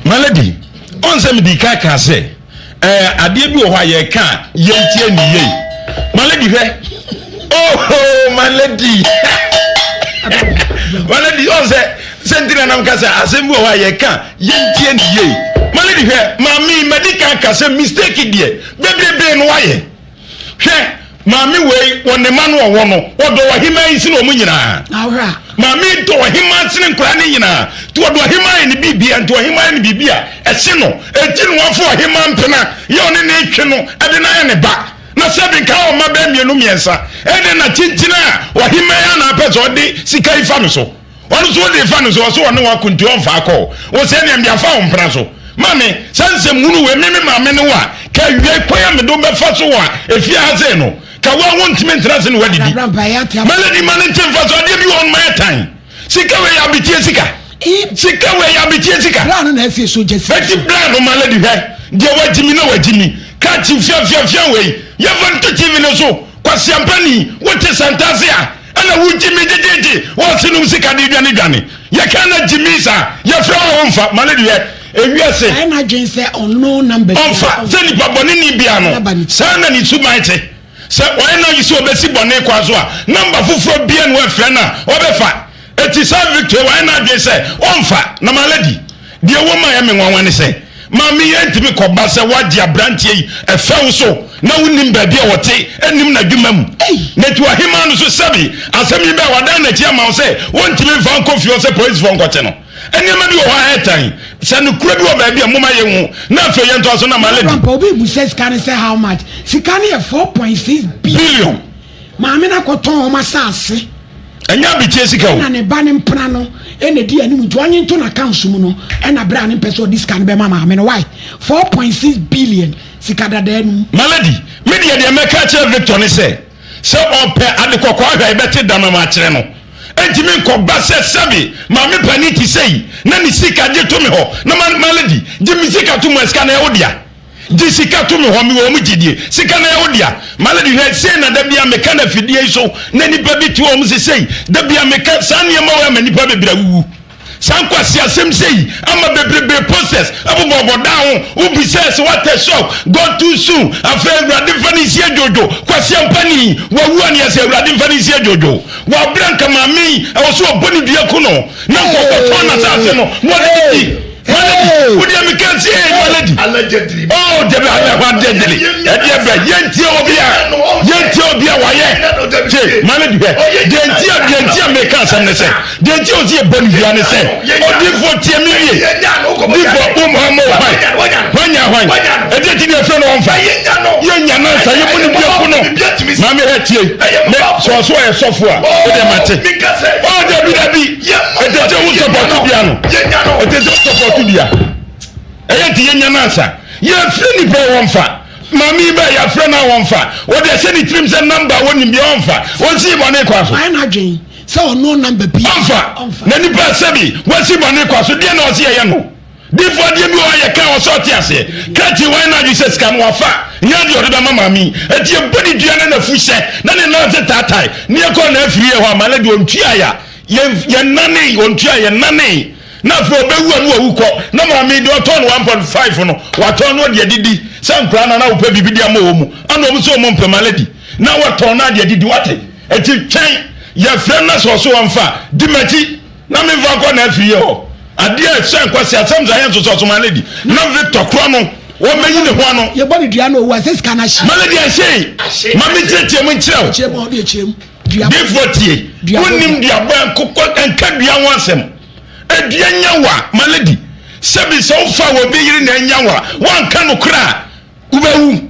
Malady, ɔn sɛ medii kan kaa sɛ, ɛɛ, adeɛ bi wɔ hɔ a yɛreka a yɛntie ne yie. Malady hwɛ, oh, Malady, Malady, ɔn sɛ, sɛ nti na nam ka sɛ asɛm bi wɔ hɔ a yɛreka a yɛntie ne yie. Malady hwɛ, maame, madi kan ka sɛ mistake deɛ bebrebe no wayɛ. Hwɛ, maame wei, wɔ ne mma no ɔwɔ no, ɔdɔ ɔhemaa yi sene wɔn nyinaa. Maame yi dɔ ɔhemaa sene nkwadaa no nyinaa. Nti ɔdɔ ɔhemaa yɛ ne biribia, nti ɔhemaa yɛ ne biribi a ɛhye no. Enti na wafa ɔhemaa mpena yɛ ɔne ne retwe no de no ayɛ ne ba. Na sɛbe nka ɔwɔ mma bɛyɛ mmienu mmiɛnsa. Ɛdeɛn na kyinkyin a ɔhemaa yi a na apɛ sɛ ɔde sika yi fa no so? Ɔno nso wode fa no so, ɔse ɔne wo ako nti ɔmfa akɔ o. Wo sɛ neɛ mede afa wo mpena so. Maame, saa nsɛm hunu wei, me me maame ne wo a, ka awiei kwan a mede wo bɛfa so wɔ efie ha sei no, ka wo a wontumi ntena ase ne woadidi. Melody ma no nte mfa so, adeɛ bi wɔ hɔ no ma yɛ tan. Sika wei yɛ abetie sika. Sika wei yɛ abetie sika. Bra no na afie so gya sika. Eti bra no Melody hwɛ, deɛ wagyi mi na wagyi mi. Krakye fiafiafia wei, yɛmfa nto TV no so. Kwasiampani, wote Santase a, Ɛna wo gyimi gyegyegye wɔn nom sika de dwane dwane yɛ ka na gyimi sa yɛ frɛ wo nfa ma ne deɛ ewiase. Ayɛ n'adwene sɛ ɔno namba ɔnfa sɛ nipa bɔne ni bia no saa na ne suban te sɛ ɔyɛ n'adwene sɛ ɔbɛsi bɔne kwan so a namba foforɔ bia na wɔafrɛ no a ɔbɛfa eti saa victory wayɛ n'adwene sɛ ɔnfa na ma lady Deɛ ɛwɔ mu a ɛyɛ me nwanwa ne sɛ, maame yi antumi kɔba sɛ woagye aberanteɛ yi ɛfɛw so na wonnim baabi a ɔte, nnim n'adwuma mu. Na eti ɔhemaa no so sɛbe asɛm yi bɛɛ wadan n'akyi ama wo sɛ wontumi mfa nkɔ fie hɔ sɛ polisifoɔ nkɔkye no. Nneɛma bi wɔ hɔ a ɛtan. Sɛ nokorɛ bi wɔ baabi a, momma yɛnhu na afei yɛntoa so na ma lady. Papa obi bisa sika no sɛ how much? Sika no yɛ 4.6 billion. Maame no akɔtɔn wɔn asase. Ɛnyɛ abetie sika o. Ɛna ne ba ne mpena no ɛna edi anim nti ɔnye nto n'accounts mu no ɛna bere a ne mpɛ sɛ ɔde sika no bɛma maame no why 4.6 billion sika dadaa no mu. Malady, me deɛ deɛ mɛka akyerɛ Victor ne sɛ, sɛ ɔpɛ ade kɔkɔɔ ahwɛ a yɛbɛte damam akyerɛ no. Ɛntumi nkɔba sɛ sɛbe maame panin te sei na ne sika gye to me hɔ na ma Malady, gye me sika to mu a sika no ɛyɛ wo dea. Gye sika to me hɔ, mewɔ wɔn gyidie. Sika no ɛyɛ wo dea. Malady hwɛ, sei na da biara meka no afidie yi so na nnipa bi te hɔ wɔn se sei. Da biara meka saa nneɛma wei ama nnipa bebree awuwu. Saa nkwaseasɛm sei ama bebrebe posters bobɔbɔ dan ho. Wobisaɛ sɛ what a shock, gone too soon. Afei Awurade mfa no nsie dwodwo. Kwaseampani, wawu a ne yɛsɛ Awurade mfa no nsie dwodwo. Wabrɛ nka maame yi, ɛwɔ sɛ wɔbɔ ne dua ku no na nka ɔkɔtɔn n'asase no na ɔde didi. Malady, wo deɛ meka si ee Malady. Allegedly. Oh, dabi allegedly. Ɛdeɛ bɛ yɛntie obi a yɛntie obi a wayɛ. Tie Malady hwɛ. Deɛ nti a deɛ nti a meka asɛm ne sɛ deɛ nti a ɔsi yɛ bɔ ne dua ne sɛ odiifoɔ tie me wie. Difoɔ um ɔmo hwan hwan nya hwan. Ɛdeɛ ti deɛ fɛ no ɔnfa. Yɛnya nansa yɛ mu ne dua ku no. Maame hɛ tie. Me sɔɔso ɔyɛ sɔfo a o deɛ mate. Oh dabi dabi. Ɛtɛ sɛ wo sɔpɔto bia no. Ɛtɛ sɛ wo sɔpɔto bia. Ɛyɛ nti yɛnya no ansa. Yɛfrɛ nipa yi wɔmfa. Maame yi bɛɛ yɛafrɛ no a wɔmfa. Wɔde ahyɛ ne tirim sɛ namba a wɔnim bia ɔmfa. Ɔnsi bɔne kwa so. Wayɛ n'adwene sɛ ɔno namba bi. Ɔmfa. Na nipa sɛbi wasi bɔne kwa so deɛ na ɔsi yɛyɛ no. Difo adeɛ bi wɔ hɔ a yɛka a ɔsɛ ɔte aseɛ. Krakye wayɛ n'adwene sɛ sika no wafa nyɛ adeɛ ɔde bɛma maame yi. Enti yɛbɔ ne dua na n'afu hyɛ na ne nan ase taatae ne yɛkɔ n'afiri yɛ hɔ a maame deɛ ɔntuaeɛ a yɛn yɛnanee ɔntua yɛnanee na afei ɔbɛwu a na wawu kɔ na maame yi deɛ ɔtɔn no 1.5 no watɔn no ɔde adidi sɛ nkwadaa no na wopɛ biribi de ama wɔn mu ɛna wɔn nso wɔn mpɛ malady na watɔn no ade adidi wate eti twɛn yɛfrɛ no na sɛ ɔso wɔmfa di m'akyi na memfa nkɔ na afiri yɛ hɔ adeɛ a ɛsɛ nkwasi asɛm sɛ ayɛ nsosɔ so malady na Victor korɔ no wɔmɛyi ne ho ano. Yɛbɔ ne dua na owu a sɛ sika no ahye. Malady ahye ma me nkyerɛkyerɛ mu nkyerɛ wo. Kyerɛ mu a ɔde akyerɛ mu. Difoɔ tie, wonnim duabɔ nkokɔ nka dua ho asɛm. Edua nya wo a, my lady, sɛbi sɛ wofa wɔ bi yere na anya wo a, woanka nokorɛ a, wobɛwu.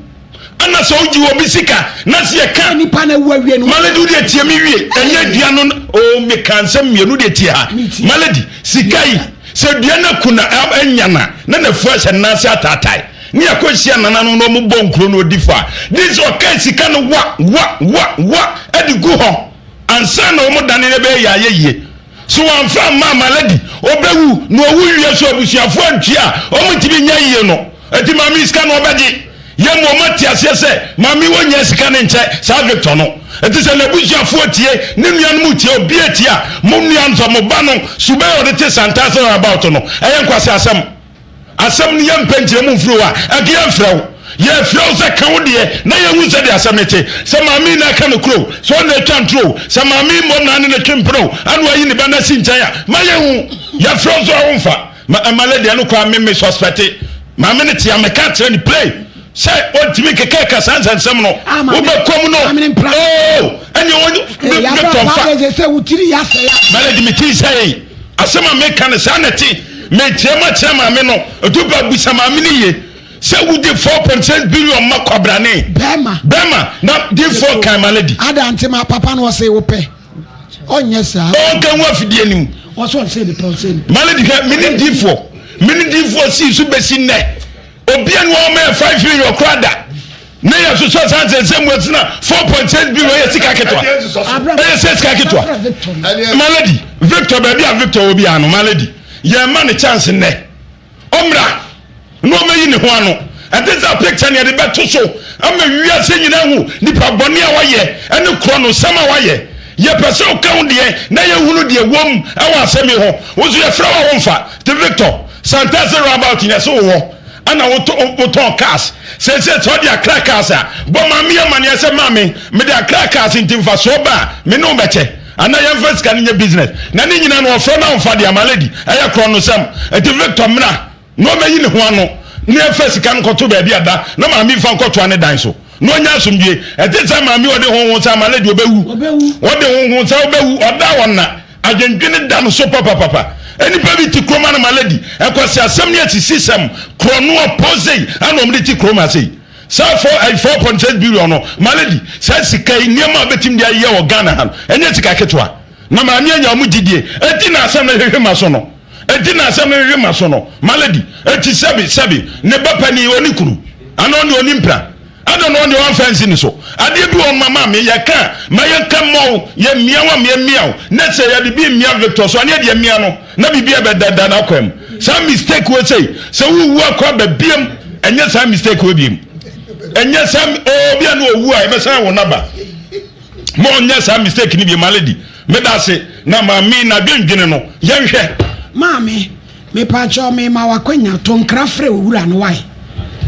Ana sɛ wogye obi sika na sɛ yɛka. Nipa na awu awie no. My lady, wodeɛ tie me wie. Ɛnyɛ dua no, oh, meka nsɛm mmienu deɛ tie ha. My lady, sika yi, sɛ dua no aku na anya na, na n'afu ahyɛ ne nan ase ataatae. Ne yɛkɔ hyia nananom na wɔn bɔ nkuro na ɔdi fɔ a, gye sɛ ɔka sika no wa, wa, wa, wa, ɛde gu hɔ. Ansa na wɔn dane no bɛyɛ yɛ ayɛ yie. So wɔamfa amma Maladi, ɔbɛwu, na ɔwu wie so abusuafoɔ antua a, wɔntumi nyɛ yie no. Enti maame yi sika no ɔbɛgye. Yɛn mmom moate aseɛ sɛ maame yi ɔnnya sika no nkyɛ saa Victor no. Enti sɛ n'abusuafoɔ tie, ne nuanom tie, obiara tie a, mo nua no sɛ mo ba no suban a ɔde te Santase roundabout no, ɛyɛ nkwaseasɛm. Asɛm no yɛmpɛ nkyerɛmu mfiri hɔ a, anka yɛmfrɛ wo. Yɛfrɛ wo sɛ ka wo deɛ na yɛnhu sɛdeɛ asɛm no te. Sɛ maame yi na aka nokorɛ o, sɛ ɔno na atwa ntorɔ o, sɛ maame yi mmom na ane no twe mpena o, ana wayi ne ba no asi nkyɛn a, ma yɛnhu. Yɛfrɛ wo nso a womfa. Ma ɛma lady ɛno koraa me me suspecte. Maame no te a meka kyerɛ no play sɛ ɔntumi nkekɛka saa nsɛnsɛm no. Wobɛkɔ mu no. Oh, ɛne ɔne Victor mfa. Ma lady me tiri sɛe. Asɛm a meka no saa na ɛte. Mekyerɛ mu akyerɛ maame no. Ɛtu ba bisa maame no yie sɛ wogye 4.6 billion ma kwabrane. Bɛrima. Bɛrima na difoɔ kan ma lady. Ada nti ma papa no ɔse wopɛ. Ɔnyɛ saa. Ɔnka ho afidie nim. Ɔsɛ ɔnsɛ nipa ɔnsɛ nipa. Ma lady hwɛ mene difoɔ. Mene difoɔ sii so bɛsi nnɛ. Obia ni wɔn mɛ 5 million koraa da. Ne yɛ sosɔ saa nsɛnsɛm mu ɛsena 4.6 billion yɛ sika ketewa. Ɛyɛ sɛ sika ketewa. Ma lady Victor baabi a Victor wɔ biara no ma lady yɛn ma ne chance nnɛ. Ɔmmra na ɔmmɛyi ne ho ano. Ɛnte sɛ picture ne yɛde bɛto so ama wiase nyinaa hu nipa bɔne a wayɛ ɛne korɔ no sɛm a wayɛ. Yɛpɛ sɛ woka wo deɛ na yɛhunu deɛ wom ɛwɔ asɛm yi ho. Wo nso yɛfrɛ wo a womfa. Nti Victor, Santase roundabout nyɛ sɛ wowɔ ɛna wotɔn cars. Seesei sɛ wode Accra cars a, bɔ maame yi amaneɛ sɛ maame mede Accra cars nti mfasoɔ ba a me ne wo bɛkyɛ. Anaa yɛmfa sika no nyɛ business. Na ne nyinaa no ɔfrɛ na ɔmfa deɛ ama lady. Ɛyɛ korɔnosɛm. Nti Victor mmra na ɔmmɛyi ne ho ano na yɛmfa sika no nkɔto baabi a da na maame mfa nkɔtoa ne dan so na ɔnya asomdwie. Ɛte sɛ maame ɔde honhom sɛ ama lady ɔbɛwu. Ɔde honhom sɛ ɔbɛwu ɔda ɔnna adwendwene da no so papapapa. Nnipa bi te kurom anam lady nkwaseasɛm ne asisisɛm korɔno ɔpɔ sei ɛna wɔde te kurom ha sei. Saa four ɛyi 4.6 billion no malady saa sika yi nneɛma a bɛtumi de ayɛ wɔ Ghana ha no ɛnyɛ sika ketewa na maame anya wɔn gyidie eti na asɛm no hwehwe ma so no eti na asɛm no hwehwe ma so no malady eti sɛbi sɛbi ne ba panin ɔne kunu ana ɔne ɔne mpira ɛna na ɔne ɔnfa nsi ne so adeɛ bi wɔn ma maame yɛ ka ma yɛ nka mmɔw yɛ mmea wa yɛ mmea o ne sɛ yɛde bi mmea Victor so aneɛ deɛ mmea no na biribi ɛbɛdada n'akwan mu saa mistake wɔ sei sɛ wowu akɔ aba biam ɛnyɛ saa mistake wɔ biam ɛnyɛ saa obi a na owu a ɛbɛsan wo naba ma ɔnyɛ saa mistake ni bi ma lady meda ase na maame na dwendwene no yɛnhwɛ. Maame, mepaakyɛw mema w'akwanya, to nkra frɛ owura no wae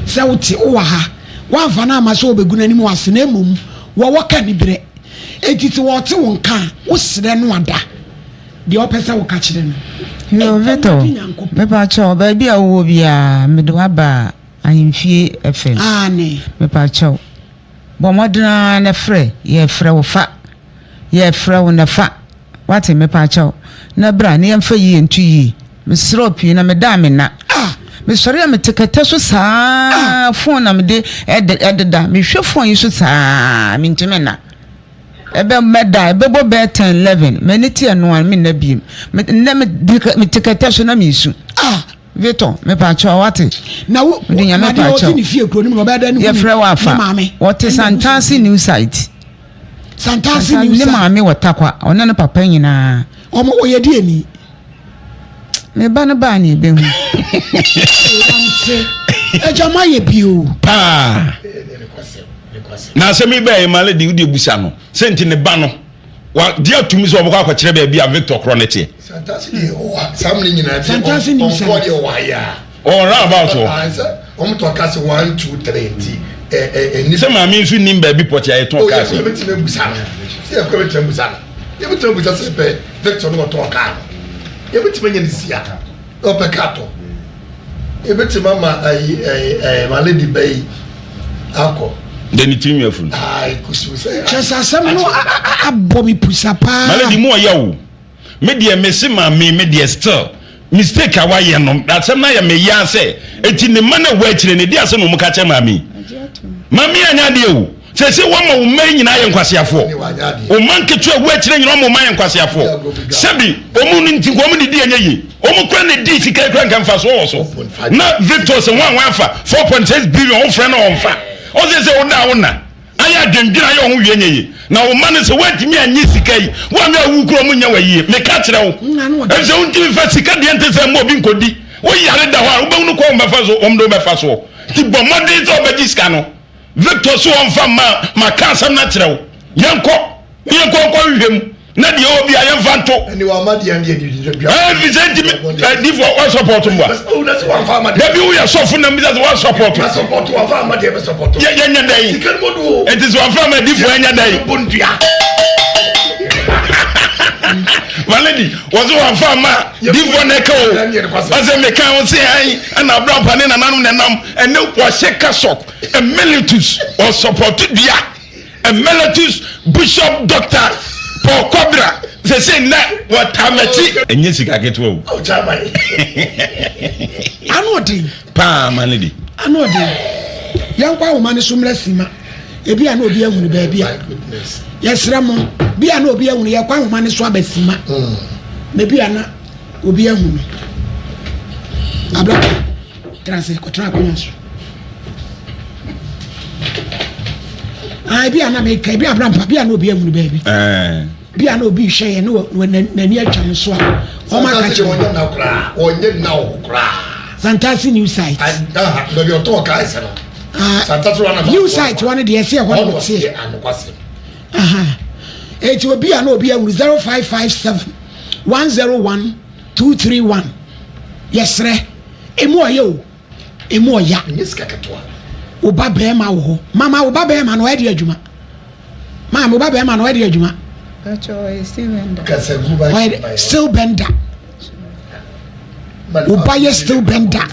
sɛ wote wowɔ ha, woamfa no amma sɛ ɔbɛgu n'anim ase na mmom wɔwɔ ka aniberɛ enti sɛ wɔte wo nka a wosrɛ no ada. Deɛ ɔpɛ sɛ woka kyerɛ no. Yo, Victor, mepakyɛw, baabi a wowɔ biara, mede wo aba Ahemfie FM. Aane. Mepakyɛw, bɔ mmɔden ara na frɛ, yɛrefrɛ wo fa, yɛrefrɛ wo na fa, wate, mepakyɛw, na bra na yɛmfa yie nto yie. Mesrɛ wo pii na meda a menna. Ah! Mesɔre a mete kɛtɛ so saa, phone na mede ɛdeda, mehwɛ phone yi so saa, mentumi nna. Ɛbɛ mɛda ɛbɛbɔ bɛyɛ ten 11 m'ani te ɛno a menna biem me nnɛ me mete kɛtɛ so na mesu. Ah. Victor mepaakyɛw wate. Na wo mede nyame na deɛ ɔte paakyɛw. ne fie kuro no mu na ɔbɛyɛ dɛ ne hu Yɛfrɛ wo ne afa maame. wɔte Ɛne Santase new site. Santase new Ne site. maame wɔ Tarkwa ɔne ne papa nyinaa. Ɔmo ɔyɛ deɛ ni. Me ba no baa ne ɛbɛhu. Wante. Agya mo ayɛ bi o. Paa. Na asɛm yi bɛyɛ ma lady wode busa no sɛ nti ne ba no wagye atum sɛ ɔbɛkɔ akɔkyerɛ baabi a Victor korɔ no teɛ. Santase deɛ ɔwɔ saa mene nyinaa Santase nim sɛ ɔnkɔ deɛ ɔwɔ ayɛ a. Ɔwɔ round about hɔ. Wɔn tɔn cars 1, 2, 3 nti ɛ ɛ. Sɛ maame nso nim baabi pɔte a yɛtɔn cars. Oyɛ kɔ ebetumi ebusa no sɛ yɛ kɔ ebetumi ebusa no yɛbɛtumi abusa sɛ pɛ Victor no ɔtɔn kaa no yɛbɛtumi anya ne sia na ɔpɛ kaa tɔ yɛbɛtumi ama ayi ɛyi ɛyi ma lady bɛ yi akɔ. De ne tirinwi afu no. Ayi kusu sɛ. Kyɛ sɛ asɛm no abɔ me pusa paa. Ma lady mu ɔyɛ o me deɛ me se maame me deɛ still. Mistake a wayɛ no, asɛm no ayɛ me ya sɛ, eti ne mma no a ɛwɔ akyire no, ɛdeɛn asɛm na wɔn ka kyerɛ maame yi? Maame yi anyɛ adeɛ o. Seesei wɔama wo mma yi nyinaa ayɛ nkwaseafoɔ. Wo mma nketewa a ɛwɔ akyire nyinaa wɔama wɔn ayɛ nkwaseafoɔ. Sɛbi, wɔn no nti nka wɔn didi ɛnyɛ yie. Wɔn kura na di sika yi kura nka mfasoɔ wɔ so. Na Victor sɛ wɔn a wɔafa 4.6 billion wofrɛ no ɔmfa. Ɔsɛ sɛ woda a wonna. Ayɛ adwendwene ayɛ ɔho wie nyɛ yie. Na wo mma no sɛ woantumi annye sika yi, woame awu kura wɔn nyɛ wɔ yie. Meka kyerɛ wo. Ɛfisɛ wontumi fa sika deɛ nte sɛ mma obi nkɔdi. Wo yare da hɔ a wobɛhunu kwan wɔn bɛfa so wɔn de wobɛfa soɔ. Nti bɔ mmɔden sɛ wobɛgye sika no. Victor so ɔmfa mma a, maka asɛm no akyerɛ wo. Yɛnkɔ na yɛnkɔ nkɔhwehwɛ mu na deɛ ɛwɔ biara yɛmfa nto. Ɛfiri sɛ ntimi adifoɔ wɔsɔpɔto mmoa. Dabi woyɛ sɔfo na mbisa sɛ wɔsɔpɔto. Yɛnyɛ dɛn? Ɛnti sɛ wɔmfa ama adifoɔ ɛnyɛ dɛn? My lady, wɔsɛ wɔmfa ama difoɔ na ɛka o. Ɔsɛ meka wo se ɛn ɛna abrampa ne nananom na ɛnam ɛne wɔhyɛ kasɔk. Emeritus ɔsɔpɔto dua Emeritus Bishop Doctor Paul Kɔbra sese nnɛ wɔtaa m'akyi. Ɛnyɛ sika ketewa o. Ano ɔden. Paa ma ne di. Ano ɔden. Yɛnkɔ ahoma no so mmra sima. Ebi a na obi ahunu baabi a. Yɛsrɛ mo. Bi a na obi ahunu yɛkɔ ahoma no so aba sima. Na bi a na obi ahunu. Abra. Tena ase, kɔtena akonnwa so. Ah, ebi a na meka, ebi abira mpa, ebi a na obi ahunu baabi. Ebi a na obi hwɛ yɛn na n'ani atwa no so a, wɔn aka kyerɛ. Wɔnyɛ nna koraa, wɔnyɛ nna wɔ koraa. Santase new site. Baabi ɔtɔn kaa ɛsɛ no. Ah, Santase wɔn new site wɔn deɛ ɛsɛ ɛhɔ na ɔteɛ. Eti obi a na obi ahunu 0557 101 231 yɛsrɛ. Emu ɔyɛ o, emu ɔya. Ɛnyɛ sika ketewa. Wo ba bɛrima wɔ hɔ. Mama wo ba bɛrima no ɔyɛ de adwuma. Maame wo ba bɛrima no ɔyɛ de adwuma. Ɔyɛ steel bender. Ɔyɛ steel bender. Wo ba yɛ steel bender.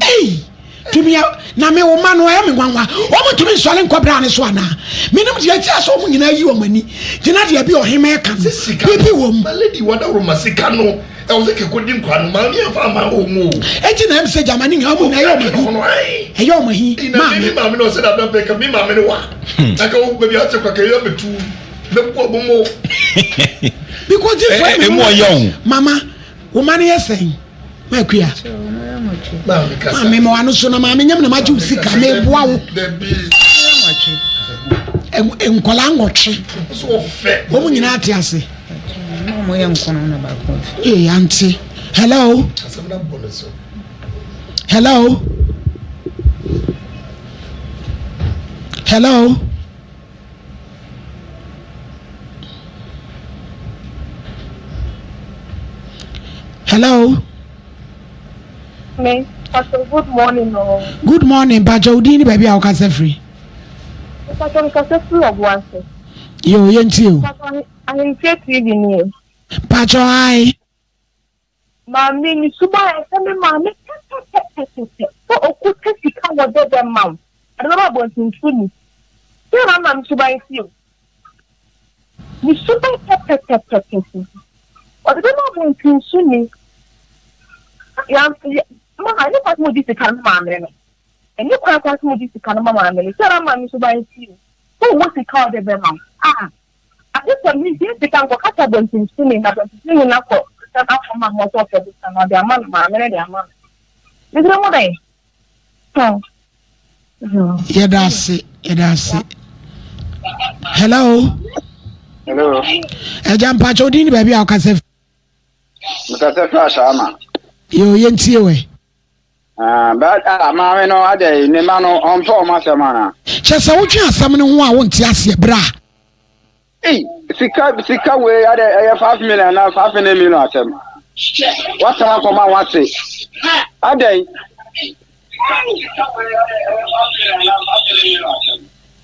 Ei! Tumi a na me wo ma no ɛyɛ me nwanwa. Wɔn ntumi nsɔre nkɔ bra ne so anaa? Menim deɛ nti a sɛ wɔn nyinaa yi wɔn ani gyina deɛ bi ɔhema ɛka no. Biribi wɔ mu. My lady wadaworo ma sika no. Ɛwɔ sɛ kɛkɔ di nkwa no maame yɛn fa ama wɔn mu o. Eti na ɛm sɛ gyama ne nyinaa wɔn nyinaa ɛyɛ wɔn ahi. Ɛyɛ wɔn ahi. Maame. Mi maame na ɔsɛ dada bɛka mi maame ne wa. Na ka wo baabi ase kwa kɛyɛ bɛtu bɛbu ɔmo mo. Because this one. Emu ɔyɛ o. Mama, wo ma no yɛ sɛn? Makuya. Maame ma wano so na maame nyam na magye wo sika meboa wo. Nkwadaa nwɔtwe. Wɔn nyinaa te ase. Ee ante. Hello. Hello. Hello. Hello. Me, Pastor, good morning. Oh. Good morning, Pastor. Udin ni baabi a wokasa firi. Pastor, mekasa firi Ɔboase. Yo, yɛntie o. Pastor, Ahemfie TV nie. Pastor, ae. Maame ne suban ayɛ sɛ me maame pɛpɛpɛpɛpɛ sɛ ɔkuta sika wɔ dɛ bɛma wo ɔde bɛba abɔntentu ni sɛ na maame suban si o ne suban pɛpɛpɛpɛpɛ ɔde bɛma abɔntentu ni yɛn ma ɛne kwan sɛ mo di sika no maame no ɛne kwan kwan sɛ mo di sika no ma maame no sɛ na maame suban si o sɛ ɔwɔ sika ɔde bɛma wo a. Agye sɛ mehwie sika nkɔkata abɔntensini na abɔntensini no akɔ sɛ akɔma no sɛ ɔpɛ sika no ɔde ama no maame no de ama no. Mesrɛ mo dɛn? Hmm. Yɛda ase, yɛda ase. Hello. Hello. Ɛgya mpakyɛ odin ne baabi a wokasa fi. Mekasa firi Ahyɛama. Yo, yɛntie wɛ. Ah, but ah, maame no adɛ ne ma no ɔmpɛ ɔmo asɛm ana. Kyɛ sɛ wotwe asɛm no ho a wonte aseɛ bra. Ei, sika sika wei adɛ ɛyɛ 5 million na 500 million asɛm. Wasan akɔma wate. Adɛn?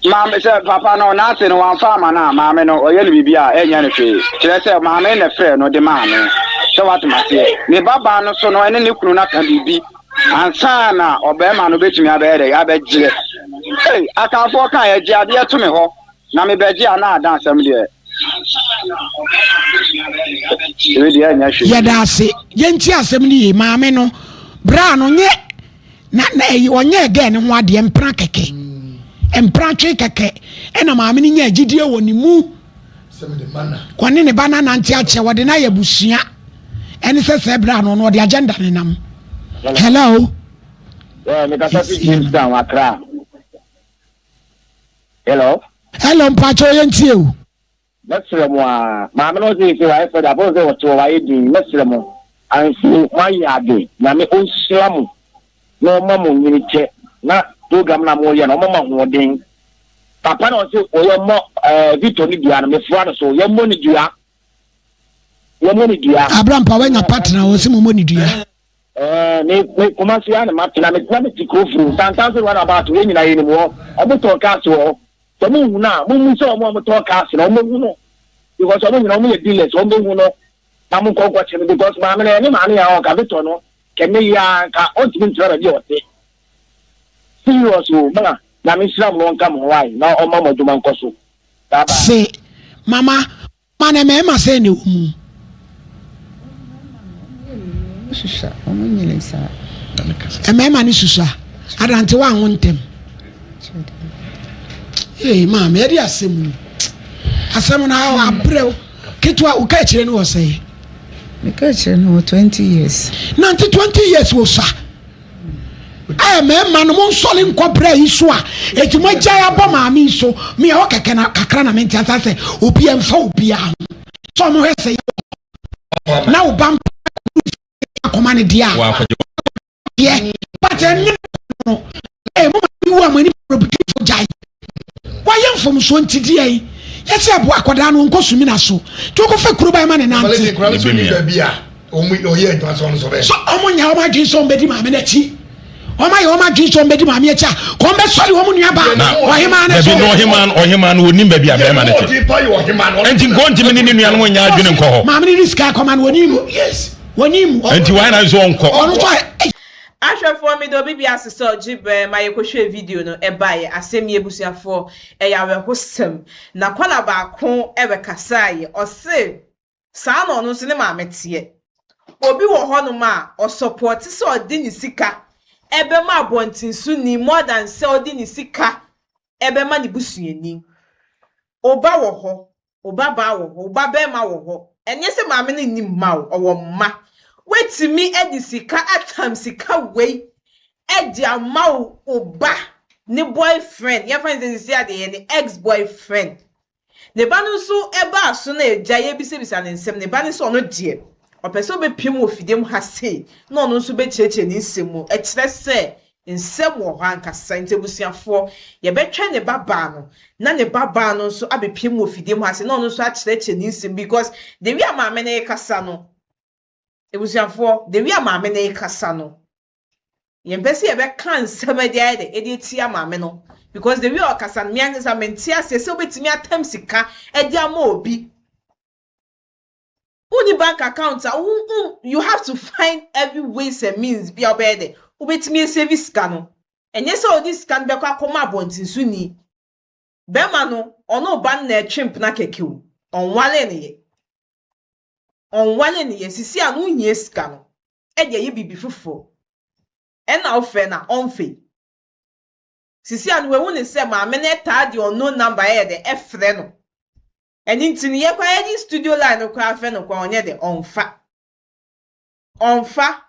Maame sɛ papa no n'ase no wamfa ama no a maame no ɔyɛ no biribi a ɛnyɛ no hwee. Kyerɛ sɛ maame na frɛ no de maa no. Sɛ watem aseɛ. Ne babaa no so no ɛne ne kunu no aka biribi ansa na ɔbarima no bɛtumi abɛyɛ dɛ abɛgyeɛ. Ei, Akanfoɔ ka yɛgye adeɛ to me hɔ na mebɛgye a na ada asɛm deɛ. Wei deɛ ɛnyɛ hwee. Yɛda ase. Yɛntie asɛm no yie. Maame no, bra no nyɛ na na ɛyi ɔnyɛɛ gɛɛ ne ho adeɛ mpena kɛkɛ. Mpena twe kɛkɛ ɛna maame no nyaa gyidie wɔ ne mu. Ɔne ne ba no anante akyɛ, wɔde no ayɛ abusua. Ɛne sɛ sɛ bra no ɔno ɔde agenda ne nam. Hello. Yeah, mekasa fi Jamestown, Accra. Hello. Hello, mpakyɛ yɛn tie o. Mɛsrɛ mo aa, maame no ɔse sɛ wayɛ fed up, ɔhu sɛ ɔte hɔ wayɛ dinn, mɛsrɛ mo, anso moayɛ ade, Nyame ɔnhyira mo na ɔma mo nyini kyɛ, na program no a moyɛ no ɔma mo ahoɔden. Papa no ɔse yɛmmɔ ɛɛ Victor ne dua no, mefoa no so, yɛmmɔ ne dua, yɛmmɔ ne dua. Abrampa wanya partner ɔse mommɔ ne dua. Ɛɛ me me Kumasi ara na matena, metena me te Kurofuro, Ntantanso round about, yɛn nyinaa yɛnim hɔ, ɔmo tɔn cars wɔ hɔ. Sɛ mo hu no a, mo mmu sɛ ɔmo a ɔmo tɔn cars no, ɔmo bɛ hu no because ɔmo nyinaa ɔmo yɛ dealers, ɔmo bɛ hu no na mo nkɔ nkɔ kye no because maame no ɛne maame a ɔnka Victor no kɛnɛ yi ara nka ɔntumi ntra baabi a ɔte. Serious o, ma Nyame nhyira mo na ɔnka mo ho ae na ɔma mo adwuma nkɔ so. Bye bye. Se mama Ma na mmarima sɛn na ɛwɔ mu? Wɔn susua, wɔn nyini saa. Mmarima no susua. Adante wanwo ntɛm. Ee maame, ɛde asɛm ni. Asɛm no abrɛw. Ketewa, wo ka akyire no wɔ sɛn? Me ka akyire no wɔ 20 years. Nante 20 years wɔ sua. Ɛɛ mmarima no monsɔre nkɔ berɛ yi so a eti mo agyae abɔ maame yi so me ɛhɔ kɛkɛ na kakra na mente asa sɛ obi ɛmfa obiara ho sɛ ɔmo hwɛ sɛ yɛ na wo ba mpa akɔma ne deɛ a deɛ but ɛnyɛ no ɛɛ mo ma wu a mo ani probitifo gyae wayɛ mfomsoɔ nti deɛ yi yɛsɛ ɛbo akwadaa no nkɔ sumina so tí wɔkɔfa kuro ba ma ne nante so ɔmo nya ɔmo adwene sɛ ɔmo bɛdi maame n'akyi ɔmo ayɛ ɔmo adwene sɛ ɔmo bɛdi maame akyi a kɔn bɛ sɔre ɔmo nua ba ɔhemaa ne so ɔhemaa no ɔhemaa no onim baabi a bɛrima no te nti nkɔ ntumi ne ne nua no nyɛ adwene nkɔ hɔ maame no ne sika akɔma no onim onim nti wɔn na nso ɔnkɔ ɔno nso Ahwɛfoɔ meda obi biara ase sɛ ɔgye berɛ ma yɛkɔhwɛɛ video no baeɛ. Asɛm yi abusuafoɔ ɛyɛ awerɛhosɛm. Na kɔla baako bɛkasaeɛ ɔse saa na ɔno nso ne maame teɛ. Obi wɔ hɔnom a ɔsɔpɔte sɛ ɔde ne sika ɛbɛma abɔntensoni more than sɛ ɔde ne sika ɛbɛma ne busuani. Oba wɔ hɔ Wo ba baa wɔ hɔ, wo ba barima wɔ hɔ. Ɛnyɛ sɛ maame no nni mma o, ɔwɔ mma. Woatumi de sika atam sika wei de ama wo ba ne boyfriend, yɛmfa no sɛ seesei a deɛ ɛyɛ ne ex-boyfriend. Ne ba no nso baa so na agya yɛrebisabisa no nsɛm, ne ba no sɛ ɔno deɛ ɔpɛ sɛ ɔbɛpiem wɔ fidie mu ha sei na ɔno nso bɛkyerɛkyerɛ ne nsɛm mu. Ɛkyerɛ sɛ Nsɛm wɔ hɔ ankasa. Nti abusuafoɔ, yɛbɛtwɛn ne ba baa no na ne ba baa no nso abɛpue mu wɔ fidie mu ha se na ɔno nso akyerɛkyerɛ ne nsɛm because the way a maame no rekasa no, abusuafoɔ, the way a maame no rekasa no, yɛmpɛ sɛ yɛbɛka nsɛm de ayɛ dɛ de atia maame no because the way a ɔkasa no, me ankasa mente aseɛ sɛ wobɛtumi atam sika de ama obi. Wonni bank account a, wo wo you have to find every ways and means bi a wobɛyɛ dɛ wobɛtumi asave sika no. Ɛnyɛ sɛ wode sika no bɛkɔ akɔma abɔntensoni. Bɛrima no, ɔne wo ba no na ɛtwe mpena kɛkɛ o, ɔnwaree no yɛ. Ɔnwaree no yɛ. Sisi a no wohia sika no de ayɛ biribi foforɔ. Ɛna wofrɛ no a, ɔmfa yi. Sisi a no wahu no sɛ maame no taa de unknown number ɛyɛ dɛ ɛfrɛ no. Ɛno nti no yɛ koraa yɛde studio line no koraa frɛ no koraa ɔnyɛ dɛ ɔnfa. Ɔnfa.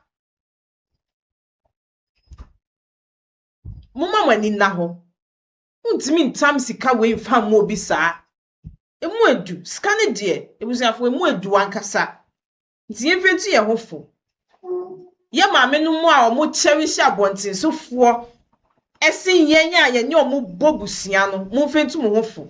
Momma mo ani nna hɔ. Wontumi ntam sika wei mfa mma obi saa. Emu edu. Sika no deɛ, abusuafoɔ, emu edu ankasa. Nti yɛmfa ntu yɛn ho fo. Yɛ maame no mu a wɔn cherish abɔntensofoɔ ɛsen yɛn a yɛne wɔn bɔ busua no, momfa ntu mo ho fo.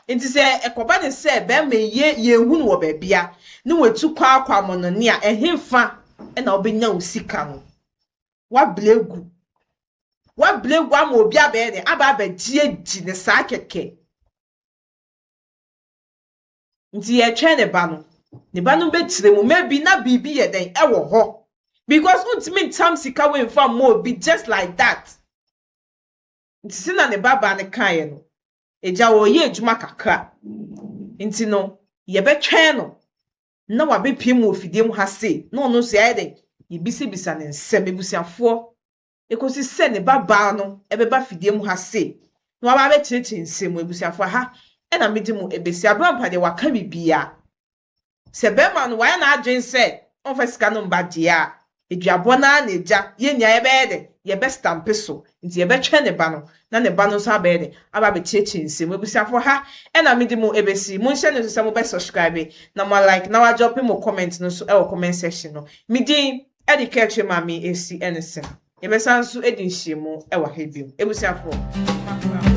Nti sɛ ɛkɔba ne sɛ bɛrima yi yɛ yɛnhu no wɔ baabia ne watu kɔ akɔ amɔnɔne a, ɛhefa na wobɛnya wo sika no? Woabrɛ agu. Woabrɛ agu ama obi abɛyɛ dɛn? Aba abɛgye adi ne saa kɛkɛ. Nti yɛtwɛn ne ba no, ne ba no bɛkyerɛ mu, maybe na biribi yɛ dɛn ɛwɔ hɔ because wontumi ntam sika wei mfa mmɔ obi just like that. Nti sɛ na ne ba baa no kaeɛ no, agya ɔreyɛ adwuma kakra. Nti no, yɛbɛtwɛn no na wabɛpue mu wɔ fidie mu ha sei, na ɔno nso yɛayɛ dɛn? Yɛbisabisa ne nsɛm. Abusuafoɔ, ɛkɔsi sɛ ne ba baa no ɛbɛba fidie mu ha sei, na waba abɛkyerɛkyerɛ nsɛm mu. Abusuafoɔ, ha ɛna mede mo ɛbɛsi. Aberampa deɛ waka biribiara. Sɛ bɛrima no wayɛ n'adwene sɛ ɔmfa sika no mba deɛ a, aduabɔ no ara na agya, yɛn nyinaa yɛbɛyɛ dɛ, yɛbɛstampe so. Nti yɛbɛtwɛn ne ba no, na ne ba no nso abɛyɛ dɛ, aba abɛkyerɛkyerɛ nsɛm mu. Abusuafoɔ, ha ɛna mede mo ɛbɛsi. Monhyɛ no nso sɛ mobɛ subscribe na mo like na wadrop mo comment no nso ɛwɔ comment section no. Me din ɛde Kɛkyerɛ Maame Esi ɛne sɛm. Yɛbɛsan nso adi nhyiamu ɛwɔ ha bio. Abusuafoɔ, makra.